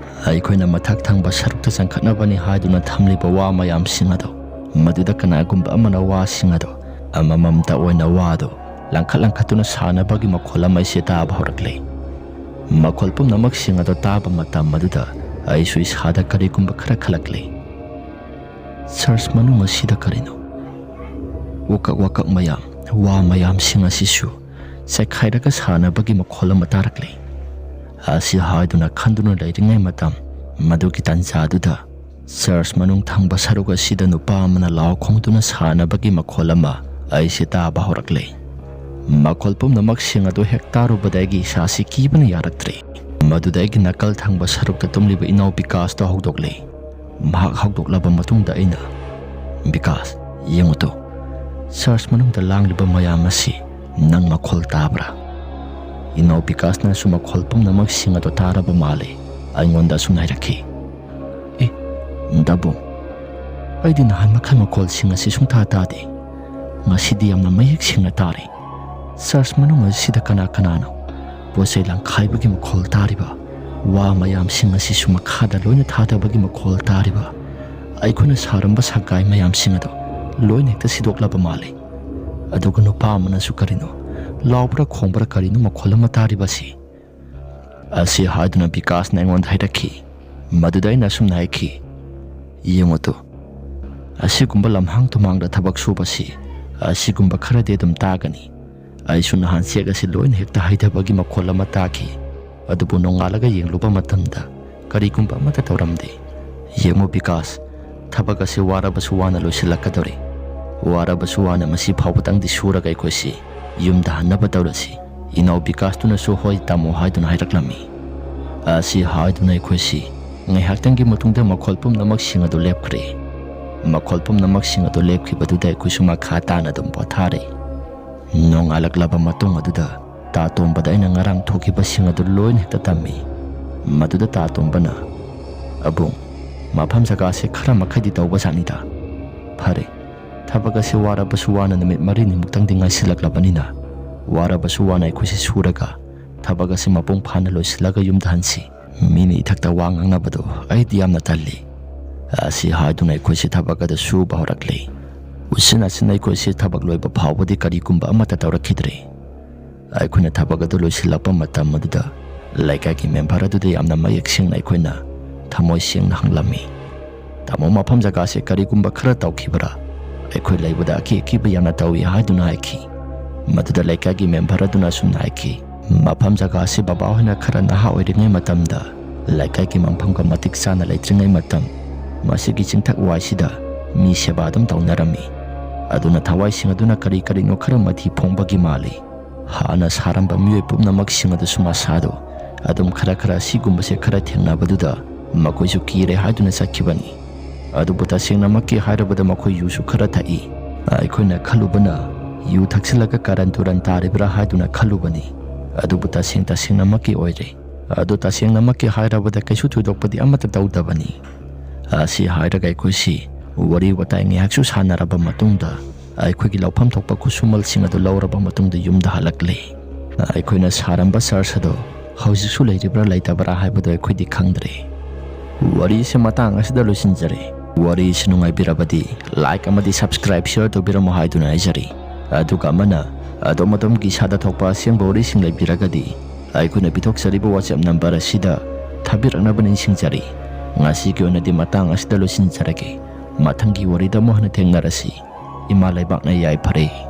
ꯑꯩꯈꯣꯏꯅ ꯃꯊꯛ ꯊꯪꯕ ꯁꯔꯨꯛꯇ ꯆꯪꯈꯠꯅꯕꯅꯤ ꯍꯥꯏꯗꯨꯅ ꯊꯝꯂꯤꯕ ꯋꯥ ꯃꯌꯥꯝꯁꯤꯡ ꯑꯗꯣ, ꯃꯗꯨꯗ ꯀꯅꯥꯒꯨꯝꯕ ꯑꯃꯅ ꯋꯥꯁꯤꯡ ꯑꯗꯣ ꯑꯃꯃꯝꯇ ꯑꯣꯏꯅ ꯋꯥꯗꯣ ꯂꯪꯈꯠ ꯂꯪꯈꯠꯇꯨꯅ ꯁꯥꯟꯅꯕꯒꯤ ꯃꯈꯣꯜ ꯑꯃ ꯑꯩꯁꯦ ꯇꯥꯕ ꯍꯧꯔꯛꯂꯦ꯫ ꯃꯈꯣꯜ ꯄꯨꯝꯅꯃꯛꯁꯤꯡ ꯑꯗꯣ ꯇꯥꯕ ꯃꯇꯝ ꯑꯗꯨꯗ ꯑꯩꯁꯨ ꯏꯁꯥꯗ ꯀꯔꯤꯒꯨꯝꯕ ꯈꯔ ꯈꯜꯂꯛꯂꯦ꯫ ꯆꯔꯆ ꯃꯅꯨꯡ ꯑꯁꯤꯗ ꯀꯔꯤꯅꯣ? ꯋꯥꯀꯛ ꯋꯥꯀꯛ ꯃꯌꯥꯝ, ꯋꯥ ꯃꯌꯥꯝꯁꯤꯡ ꯑꯁꯤꯁꯨ ꯆꯥꯏꯈꯥꯏꯔꯒ ꯁꯥꯟꯅꯕꯒꯤ ꯃꯈꯣꯜ ꯑꯃ ꯇꯥꯔꯛꯂꯦ꯫ ꯑꯁꯤ ꯍꯥꯏꯗꯨꯅ ꯈꯟꯗꯨꯅ ꯂꯩꯔꯤꯉꯩ ꯃꯇꯝ, ꯃꯗꯨꯒꯤ ꯇꯥꯟꯖꯥꯗꯨꯗ ꯆꯔꯆ ꯃꯅꯨꯡ ꯊꯪꯕ ꯁꯔꯨꯛ ꯑꯁꯤꯗ ꯅꯨꯄꯥ ꯑꯃꯅ ꯂꯥꯎ ꯈꯣꯡꯗꯨꯅ ꯁꯥꯟꯅꯕꯒꯤ ꯃꯈꯣꯜ ꯑꯃ ꯑꯩꯁꯦ ꯇꯥꯕ ꯍꯧꯔꯛꯂꯦ꯫ ꯃꯈꯣꯜ ꯄꯨꯝꯅꯃꯛꯁꯤꯡ ꯑꯗꯨ ꯍꯦꯛ ꯇꯥꯔꯨꯕꯗ ꯑꯩꯒꯤ ꯏꯁꯥꯁꯤ ꯀꯤꯕꯅ ꯌꯥꯔꯛꯇ꯭ꯔꯦ꯫ ꯃꯗꯨꯗ ꯑꯩꯒꯤ ꯅꯥꯀꯜ ꯊꯪꯕ ꯁꯔꯨꯛꯇ ꯇꯨꯝꯂꯤꯕ ꯏꯅꯥꯎ ꯕꯤꯀꯥꯁꯇꯣ ꯍꯧꯗꯣꯛꯂꯦ꯫ ꯃꯍꯥꯛ ꯍꯧꯗꯣꯛꯂꯕ ꯃꯇꯨꯡꯗ ꯑꯩꯅ, "ꯕꯤꯀꯥꯁ, ꯌꯦꯡꯉꯨ ꯇꯨ, ꯆꯔꯆ ꯃꯅꯨꯡꯗ ꯂꯥꯡꯂꯤꯕ ꯃꯌꯥꯝ ꯑꯁꯤ ꯅꯪ ꯃꯈꯣꯜ ꯇꯥꯕ꯭ꯔꯥ?" ꯏꯅꯥꯎ ꯕꯤꯀꯥꯁꯅꯁꯨ ꯃꯈꯣꯜ ꯄꯨꯝꯅꯃꯛꯁꯤꯡ ꯑꯗꯨ ꯇꯥꯔꯕ ꯃꯥꯜꯂꯦ꯫ ꯑꯩꯉꯣꯟꯗ ꯑꯁꯨꯝꯅ ꯍꯥꯏꯔꯛꯈꯤ, "ꯑꯦ, ꯗꯥꯕꯨꯡ, ꯑꯩꯗꯤ ꯅꯍꯥꯟ ꯃꯈꯜ ꯃꯈꯣꯜꯁꯤꯡ ꯑꯁꯤ ꯁꯨꯡꯇꯥ ꯇꯥꯗꯦ꯫ ꯉꯁꯤꯗꯤ ꯌꯥꯝꯅ ꯃꯌꯦꯛ ꯁꯦꯡꯅ ꯇꯥꯔꯦ꯫ ꯆꯔꯆ ꯃꯅꯨꯡ ꯑꯁꯤꯗ ꯀꯅꯥ ꯀꯅꯥꯅꯣ ꯄꯣꯠ ꯆꯩ ꯂꯪꯈꯥꯏꯕꯒꯤ ꯃꯈꯣꯜ ꯇꯥꯔꯤꯕ? ꯋꯥ ꯃꯌꯥꯝꯁꯤꯡ ꯑꯁꯤꯁꯨ ꯃꯈꯥꯗ ꯂꯣꯏꯅ ꯊꯥꯗꯕꯒꯤ ꯃꯈꯣꯜ ꯇꯥꯔꯤꯕ? ꯑꯩꯈꯣꯏꯅ ꯁꯥꯔꯝꯕ ꯁꯒꯥꯏ ꯃꯌꯥꯝꯁꯤꯡ ꯑꯗꯣ ꯂꯣꯏꯅ ꯍꯦꯛꯇ ꯁꯤꯗꯣꯛꯂꯕ ꯃꯥꯜꯂꯦ꯫ ꯑꯗꯨꯒ ꯅꯨꯄꯥ ꯑꯃꯅꯁꯨ ꯀꯔꯤꯅꯣ ꯂꯥꯎꯕ꯭ꯔꯥ ꯈꯣꯡꯕ꯭ꯔꯥ ꯀꯔꯤꯅꯣ ꯃꯈꯣꯜ ꯑꯃ ꯇꯥꯔꯤꯕ ꯑꯁꯤ?" ꯑꯁꯤ ꯍꯥꯏꯗꯨꯅ ꯕꯤꯀꯥꯁꯅ ꯑꯩꯉꯣꯟꯗ ꯍꯥꯏꯔꯛꯈꯤ꯫ ꯃꯗꯨꯗ ꯑꯩꯅ ꯑꯁꯨꯝꯅ ꯍꯥꯏꯈꯤ, "ꯌꯦꯡꯉꯨ ꯇꯨ, ꯑꯁꯤꯒꯨꯝꯕ ꯂꯝꯍꯥꯡ ꯇꯨꯃꯥꯡꯗ ꯊꯕꯛ ꯁꯨꯕꯁꯤ ꯑꯁꯤꯒꯨꯝꯕ ꯈꯔꯗꯤ ꯑꯗꯨꯝ ꯇꯥꯒꯅꯤ꯫ ꯑꯩꯁꯨ ꯅꯍꯥꯟ ꯆꯦꯛ ꯑꯁꯤ ꯂꯣꯏꯅ ꯍꯦꯛꯇ ꯍꯩꯊꯕꯒꯤ ꯃꯈꯣꯜ ꯑꯃ ꯇꯥꯈꯤ, ꯑꯗꯨꯕꯨ ꯅꯣꯡꯉꯥꯜꯂꯒ ꯌꯦꯡꯂꯨꯕ ꯃꯇꯝꯗ ꯀꯔꯤꯒꯨꯝꯕ ꯑꯃꯠꯇ ꯇꯧꯔꯝꯗꯦ꯫ ꯌꯦꯡꯉꯨ ꯕꯤꯀꯥꯁ, ꯊꯕꯛ ꯑꯁꯤ ꯋꯥꯔꯕꯁꯨ ꯋꯥꯅ ꯂꯣꯏꯁꯤꯜꯂꯛꯀꯗꯧꯔꯦ꯫ ꯋꯥꯔꯕꯁꯨ ꯋꯥꯅ ꯃꯁꯤ ꯐꯥꯎꯕꯗꯪꯗꯤ ꯁꯨꯔꯒ ꯑꯩꯈꯣꯏꯁꯤ ꯌꯨꯝꯗ ꯍꯟꯅꯕ ꯇꯧꯔꯁꯤ꯫" ꯏꯅꯥꯎ ꯕꯤꯀꯥꯁꯇꯨꯅꯁꯨ "ꯍꯣꯏ ꯇꯥꯃꯣ" ꯍꯥꯏꯗꯨꯅ ꯍꯥꯏꯔꯛꯂꯝꯃꯤ꯫ ꯑꯁꯤ ꯍꯥꯏꯗꯨꯅ ꯑꯩꯈꯣꯏꯁꯤ ꯉꯥꯏꯍꯥꯛꯇꯪꯒꯤ ꯃꯇꯨꯡꯗ ꯃꯈꯣꯜ ꯄꯨꯝꯅꯃꯛꯁꯤꯡ ꯑꯗꯨ ꯂꯦꯞꯈ꯭ꯔꯦ꯫ ꯃꯈꯣꯜ ꯄꯨꯝꯅꯃꯛꯁꯤꯡ ꯑꯗꯨ ꯂꯦꯞꯈꯤꯕꯗꯨꯗ ꯑꯩꯈꯣꯏꯁꯨ ꯃꯈꯥ ꯇꯥꯅ ꯑꯗꯨꯝ ꯄꯣꯊꯥꯔꯦ꯫ ꯅꯣꯡꯉꯥꯜꯂꯛꯂꯕ ꯃꯇꯨꯡ ꯑꯗꯨꯗ ꯇꯥ ꯇꯣꯝꯕꯗ ꯑꯩꯅ ꯉꯔꯥꯡ ꯊꯣꯛꯈꯤꯕꯁꯤꯡ ꯑꯗꯨ ꯂꯣꯏꯅ ꯍꯦꯛꯇ ꯇꯝꯃꯤ꯫ ꯃꯗꯨꯗ ꯇꯥ ꯇꯣꯝꯕꯅ, "ꯑꯕꯨꯡ, ꯃꯐꯝ ꯖꯒꯥꯁꯦ ꯈꯔ ꯃꯈꯩꯗꯤ ꯇꯧꯕꯖꯥꯠꯅꯤꯗ꯫ ꯐꯔꯦ, ꯊꯕꯛ ꯑꯁꯤ ꯋꯥꯔꯕꯁꯨ ꯋꯥꯅ ꯅꯨꯃꯤꯠ ꯃꯔꯤꯅꯤꯃꯨꯛꯇꯪꯗꯤ ꯉꯥꯏꯁꯤꯜꯂꯛꯂꯕꯅꯤꯅ, ꯋꯥꯔꯕꯁꯨ ꯋꯥꯅ ꯑꯩꯈꯣꯏꯁꯤ ꯁꯨꯔꯒ ꯊꯕꯛ ꯑꯁꯤ ꯃꯄꯨꯡ ꯐꯥꯅ ꯂꯣꯏꯁꯤꯜꯂꯒ ꯌꯨꯝꯗ ꯍꯟꯁꯤ꯫ ꯃꯤꯅ ꯏꯊꯛꯇ ꯋꯥ ꯉꯥꯡꯅꯕꯗꯣ ꯑꯩꯗꯤ ꯌꯥꯝꯅ ꯇꯜꯂꯤ"꯫ ꯑꯁꯤ ꯍꯥꯏꯗꯨꯅ ꯑꯩꯈꯣꯏꯁꯤ ꯊꯕꯛ ꯑꯗꯨ ꯁꯨꯕ ꯍꯧꯔꯛꯂꯤ꯫ ꯎꯆꯤꯟ ꯅꯥꯆꯤꯟ ꯑꯩꯈꯣꯏꯁꯤ ꯊꯕꯛ ꯂꯣꯏꯕ ꯐꯥꯎꯕꯗꯤ ꯀꯔꯤꯒꯨꯝꯕ ꯑꯃꯠꯇ ꯇꯧꯔꯛꯈꯤꯗ꯭ꯔꯦ꯫ ꯑꯩꯈꯣꯏꯅ ꯊꯕꯛ ꯑꯗꯨ ꯂꯣꯏꯁꯤꯜꯂꯛꯄ ꯃꯇꯝ ꯑꯗꯨꯗ ꯂꯩꯀꯥꯏꯒꯤ ꯃꯦꯝꯕꯔ ꯑꯗꯨꯗ ꯌꯥꯝꯅ ꯃꯌꯦꯛ ꯁꯦꯡꯅ ꯑꯩꯈꯣꯏꯅ ꯊꯃꯣꯏ ꯁꯦꯡꯅ ꯍꯪꯂꯝꯃꯤ, "ꯇꯥꯃꯣ, ꯃꯐꯝ ꯖꯒꯥꯁꯦ ꯀꯔꯤꯒꯨꯝꯕ ꯈꯔ ꯇꯧꯈꯤꯕ꯭ꯔꯥ? ꯑꯩꯈꯣꯏ ꯂꯩꯕꯗ ꯑꯀꯤ ꯑꯀꯤꯕ ꯌꯥꯝꯅ ꯇꯧꯏ" ꯍꯥꯏꯗꯨꯅ ꯍꯥꯏꯈꯤ꯫ ꯃꯗꯨꯗ ꯂꯩꯀꯥꯏꯒꯤ ꯃꯦꯝꯕꯔ ꯑꯗꯨꯅ ꯑꯁꯨꯝꯅ ꯍꯥꯏꯈꯤ, "ꯃꯐꯝ ꯖꯒꯥꯁꯤ ꯕꯕꯥ ꯍꯣꯏꯅ ꯈꯔ ꯅꯍꯥ ꯑꯣꯏꯔꯤꯉꯩ ꯃꯇꯝꯗ, ꯂꯩꯀꯥꯏꯒꯤ ꯃꯐꯝꯒ ꯃꯇꯤꯛ ꯆꯥꯅ ꯂꯩꯇ꯭ꯔꯤꯉꯩ ꯃꯇꯝ, ꯃꯁꯤꯒꯤ ꯆꯤꯡꯊꯛ ꯋꯥꯏꯁꯤꯗ ꯃꯤ ꯁꯦꯕꯥ ꯑꯗꯨꯝ ꯇꯧꯅꯔꯝꯃꯤ꯫ ꯑꯗꯨꯅ ꯊꯋꯥꯏꯁꯤꯡ ꯑꯗꯨꯅ ꯀꯔꯤ ꯀꯔꯤꯅꯣ ꯈꯔ ꯃꯊꯤ ꯐꯣꯡꯕꯒꯤ ꯃꯥꯜꯂꯤ"꯫ ꯍꯥꯟꯅ ꯁꯥꯔꯝꯕ ꯃꯤꯑꯣꯏ ꯄꯨꯝꯅꯃꯛꯁꯤꯡ ꯑꯗꯨꯁꯨ ꯃꯁꯥꯗꯣ ꯑꯗꯨꯝ ꯈꯔ ꯈꯔ ꯑꯁꯤꯒꯨꯝꯕꯁꯦ ꯈꯔ ꯊꯦꯡꯅꯕꯗꯨꯗ ꯃꯈꯣꯏꯁꯨ ꯀꯤꯔꯦ ꯍꯥꯏꯗꯨꯅ ꯆꯠꯈꯤꯕꯅꯤ꯫ ꯑꯗꯨꯕꯨ ꯇꯁꯦꯡꯅꯃꯛꯀꯤ ꯍꯥꯏꯔꯕꯗ ꯃꯈꯣꯏ ꯌꯨꯁꯨ ꯈꯔ ꯊꯛꯏ꯫ ꯑꯩꯈꯣꯏꯅ ꯈꯜꯂꯨꯕꯅ ꯌꯨ ꯊꯛꯆꯤꯜꯂꯒ ꯀꯥꯔꯟ ꯇꯨꯔꯟ ꯇꯥꯔꯤꯕ꯭ꯔꯥ ꯍꯥꯏꯗꯨꯅ ꯈꯜꯂꯨꯕꯅꯤ꯫ ꯑꯗꯨꯕꯨ ꯇꯁꯦꯡ ꯇꯁꯦꯡꯅꯃꯛꯀꯤ ꯑꯣꯏꯔꯦ꯫ ꯑꯗꯨ ꯇꯁꯦꯡꯅꯃꯛꯀꯤ ꯍꯥꯏꯔꯕꯗ ꯀꯩꯁꯨ ꯊꯣꯏꯗꯣꯛꯄꯗꯤ ꯑꯃꯠꯇ ꯇꯧꯗꯕꯅꯤ꯫ ꯑꯁꯤ ꯍꯥꯏꯔꯒ ꯑꯩꯈꯣꯏꯁꯤ ꯋꯥꯔꯤ ꯋꯥꯇꯥꯏ ꯉꯥꯏꯍꯥꯛꯁꯨ ꯁꯥꯟꯅꯔꯕ ꯃꯇꯨꯡꯗ ꯑꯩꯈꯣꯏꯒꯤ ꯂꯧꯐꯝ ꯊꯣꯛꯄ ꯈꯨꯠꯁꯨꯃꯜꯁꯤꯡ ꯑꯗꯨ ꯂꯧꯔꯕ ꯃꯇꯨꯡꯗ ꯌꯨꯝꯗ ꯍꯜꯂꯛꯂꯦ꯫ ꯑꯩꯈꯣꯏꯅ ꯁꯥꯔꯝꯕ ꯆꯔꯆ ꯑꯗꯣ ꯍꯧꯖꯤꯛꯁꯨ ꯂꯩꯔꯤꯕ꯭ꯔꯥ ꯂꯩꯇꯕ꯭ꯔꯥ ꯍꯥꯏꯕꯗꯨ ꯑꯩꯈꯣꯏꯗꯤ ꯈꯪꯗ꯭ꯔꯦ꯫ ꯋꯥꯔꯤꯁꯦ ꯃꯇꯥꯡ ꯑꯁꯤꯗ ꯂꯣꯏꯁꯤꯟꯖꯔꯦ꯫ ꯋꯥꯔꯤꯁꯤ ꯅꯨꯡꯉꯥꯏꯕꯤꯔꯕꯗꯤ like ꯑꯃꯗꯤ subscribe, share ꯇꯧꯕꯤꯔꯝꯃꯣ ꯍꯥꯏꯗꯨꯅ ꯍꯥꯏꯖꯔꯤ꯫ ꯑꯗꯨꯒ ꯑꯃꯅ ꯑꯗꯣꯝ ꯑꯗꯣꯝꯒꯤ ꯏꯁꯥꯗ ꯊꯣꯛꯄ ꯑꯁꯦꯡꯕ ꯋꯥꯔꯤꯁꯤꯡ ꯂꯩꯕꯤꯔꯒꯗꯤ ꯑꯩꯈꯣꯏꯅ ꯄꯤꯊꯣꯛꯆꯔꯤꯕ WhatsApp number ꯑꯁꯤꯗ ꯊꯥꯕꯤꯔꯛꯅꯕ ꯅꯤꯡꯁꯤꯡꯖꯔꯤ꯫ ꯉꯁꯤꯒꯤ ꯑꯣꯏꯅꯗꯤ ꯃꯇꯥꯡ ꯑꯁꯤꯗ ꯂꯣꯏꯁꯤꯟꯖꯔꯒꯦ꯫ ꯃꯊꯪꯒꯤ ꯋꯥꯔꯤꯗ ꯑꯃꯨꯛ ꯍꯟꯅ ꯊꯦꯡꯅꯔꯁꯤ꯫ ꯏꯃꯥ ꯂꯩꯕꯥꯛꯅ ꯌꯥꯏꯐꯔꯦ꯫